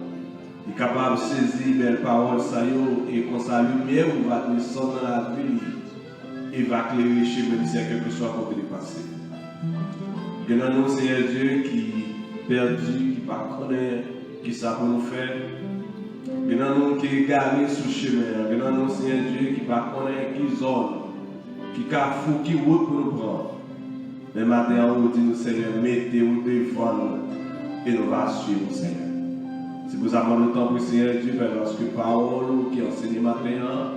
li kapab sezi bèl pawòl sa yo, e konsa limyè ou va desann nan lavi li, e va klere chemen li, Senyè, kèlkeswa kote li pase. Gen nan nou, Senyè Dye, ki pèdi, ki pa konnen kisa pou nou fè. Gen nan nou ki egare sou chemen an. Gen nan nou, Senyè Dye, ki pa konnen ki zòn, ki kafou, ki wout pou nou pran. Men maten an, ou di nou, Senyè, mete ou devan nou e nou va swiv ou, Senyè. Se pou sa, mwen nou tanpri, Senyè Dye, Pè, paske pawòl ou ki ansenye maten an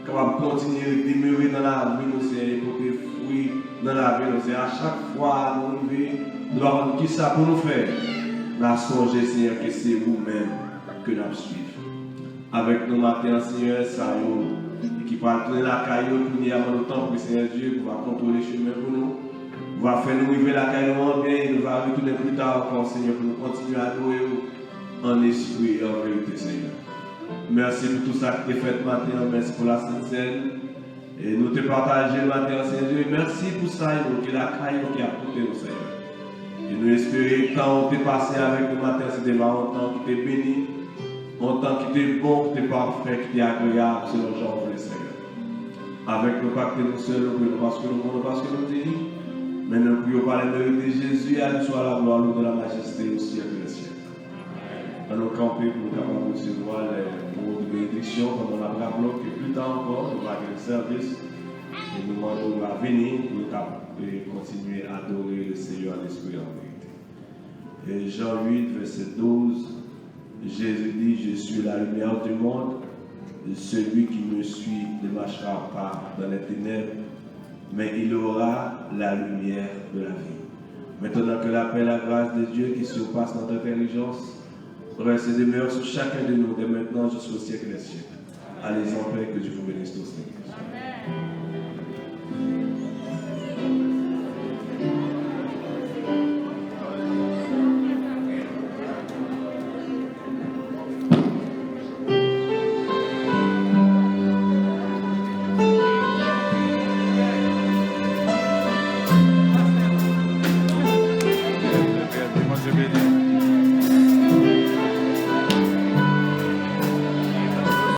kapab kontinye demere nan lavi nou, Senyè, e pote fwi nan lavi nou, Senyè. A chak fwa nou rive, nou pa konn kisa pou nou fè, n a sonje, Senyè, ke se ou menm ke n ap swiv. Avèk nou maten an, Senyè, sa yo ki pral tounen lakay yo kounye a, mwen nou tanpri, Senyè Dye, pou w va kontwole chemen pou nou, ou va fè nou rive lakay nou an byen, e nou va retounen pita ankò, Senyè, pou nou kontinye adore w an espri e an verite, Senyè. Mèsi pou tout sa ki te fèt maten an, mèsi pou Lasent Sèn. E nou te pataje maten an, Senyè Dye, mèsi pou sa yo ki lakay yo ki ap koute nou, Senyè. E nou espere tan ou te pase avèk nou maten an, se te va yon tan ki te beni, yon tan ki te bon, ki te pafè, ki te agreyab, selon jan ou vle, Senyè. Avèk nou, pa kite nou sèl, nou priye nou paske nou bon, nou paske nou diy. Men nou priye w pa le mérite de Jésus, à lui soit la gloire, l'honneur, la majesté au siècle des siècles. Ann nou kanpe pou nou kapab resevwa lè mo de benediksyon pandan n ap raple w ke pita ankò nou va gen sèvis e nou mande w va vini pou nou kapab kontinye adore le Seigneur en esprit et en vérité. Et Jean huit, verset douze, Jésus dit, je suis la lumière du monde, celui qui me suit ne marchera pas dans les ténèbres, mais il aura la lumière de la vie. Maintenant que la paix et la grâce de Dieu qui surpasse notre intelligence reste et demeure sur chacun de nous dès maintenant jusqu'au siècle des siècles. Allez en paix, que Dieu vous bénisse tous.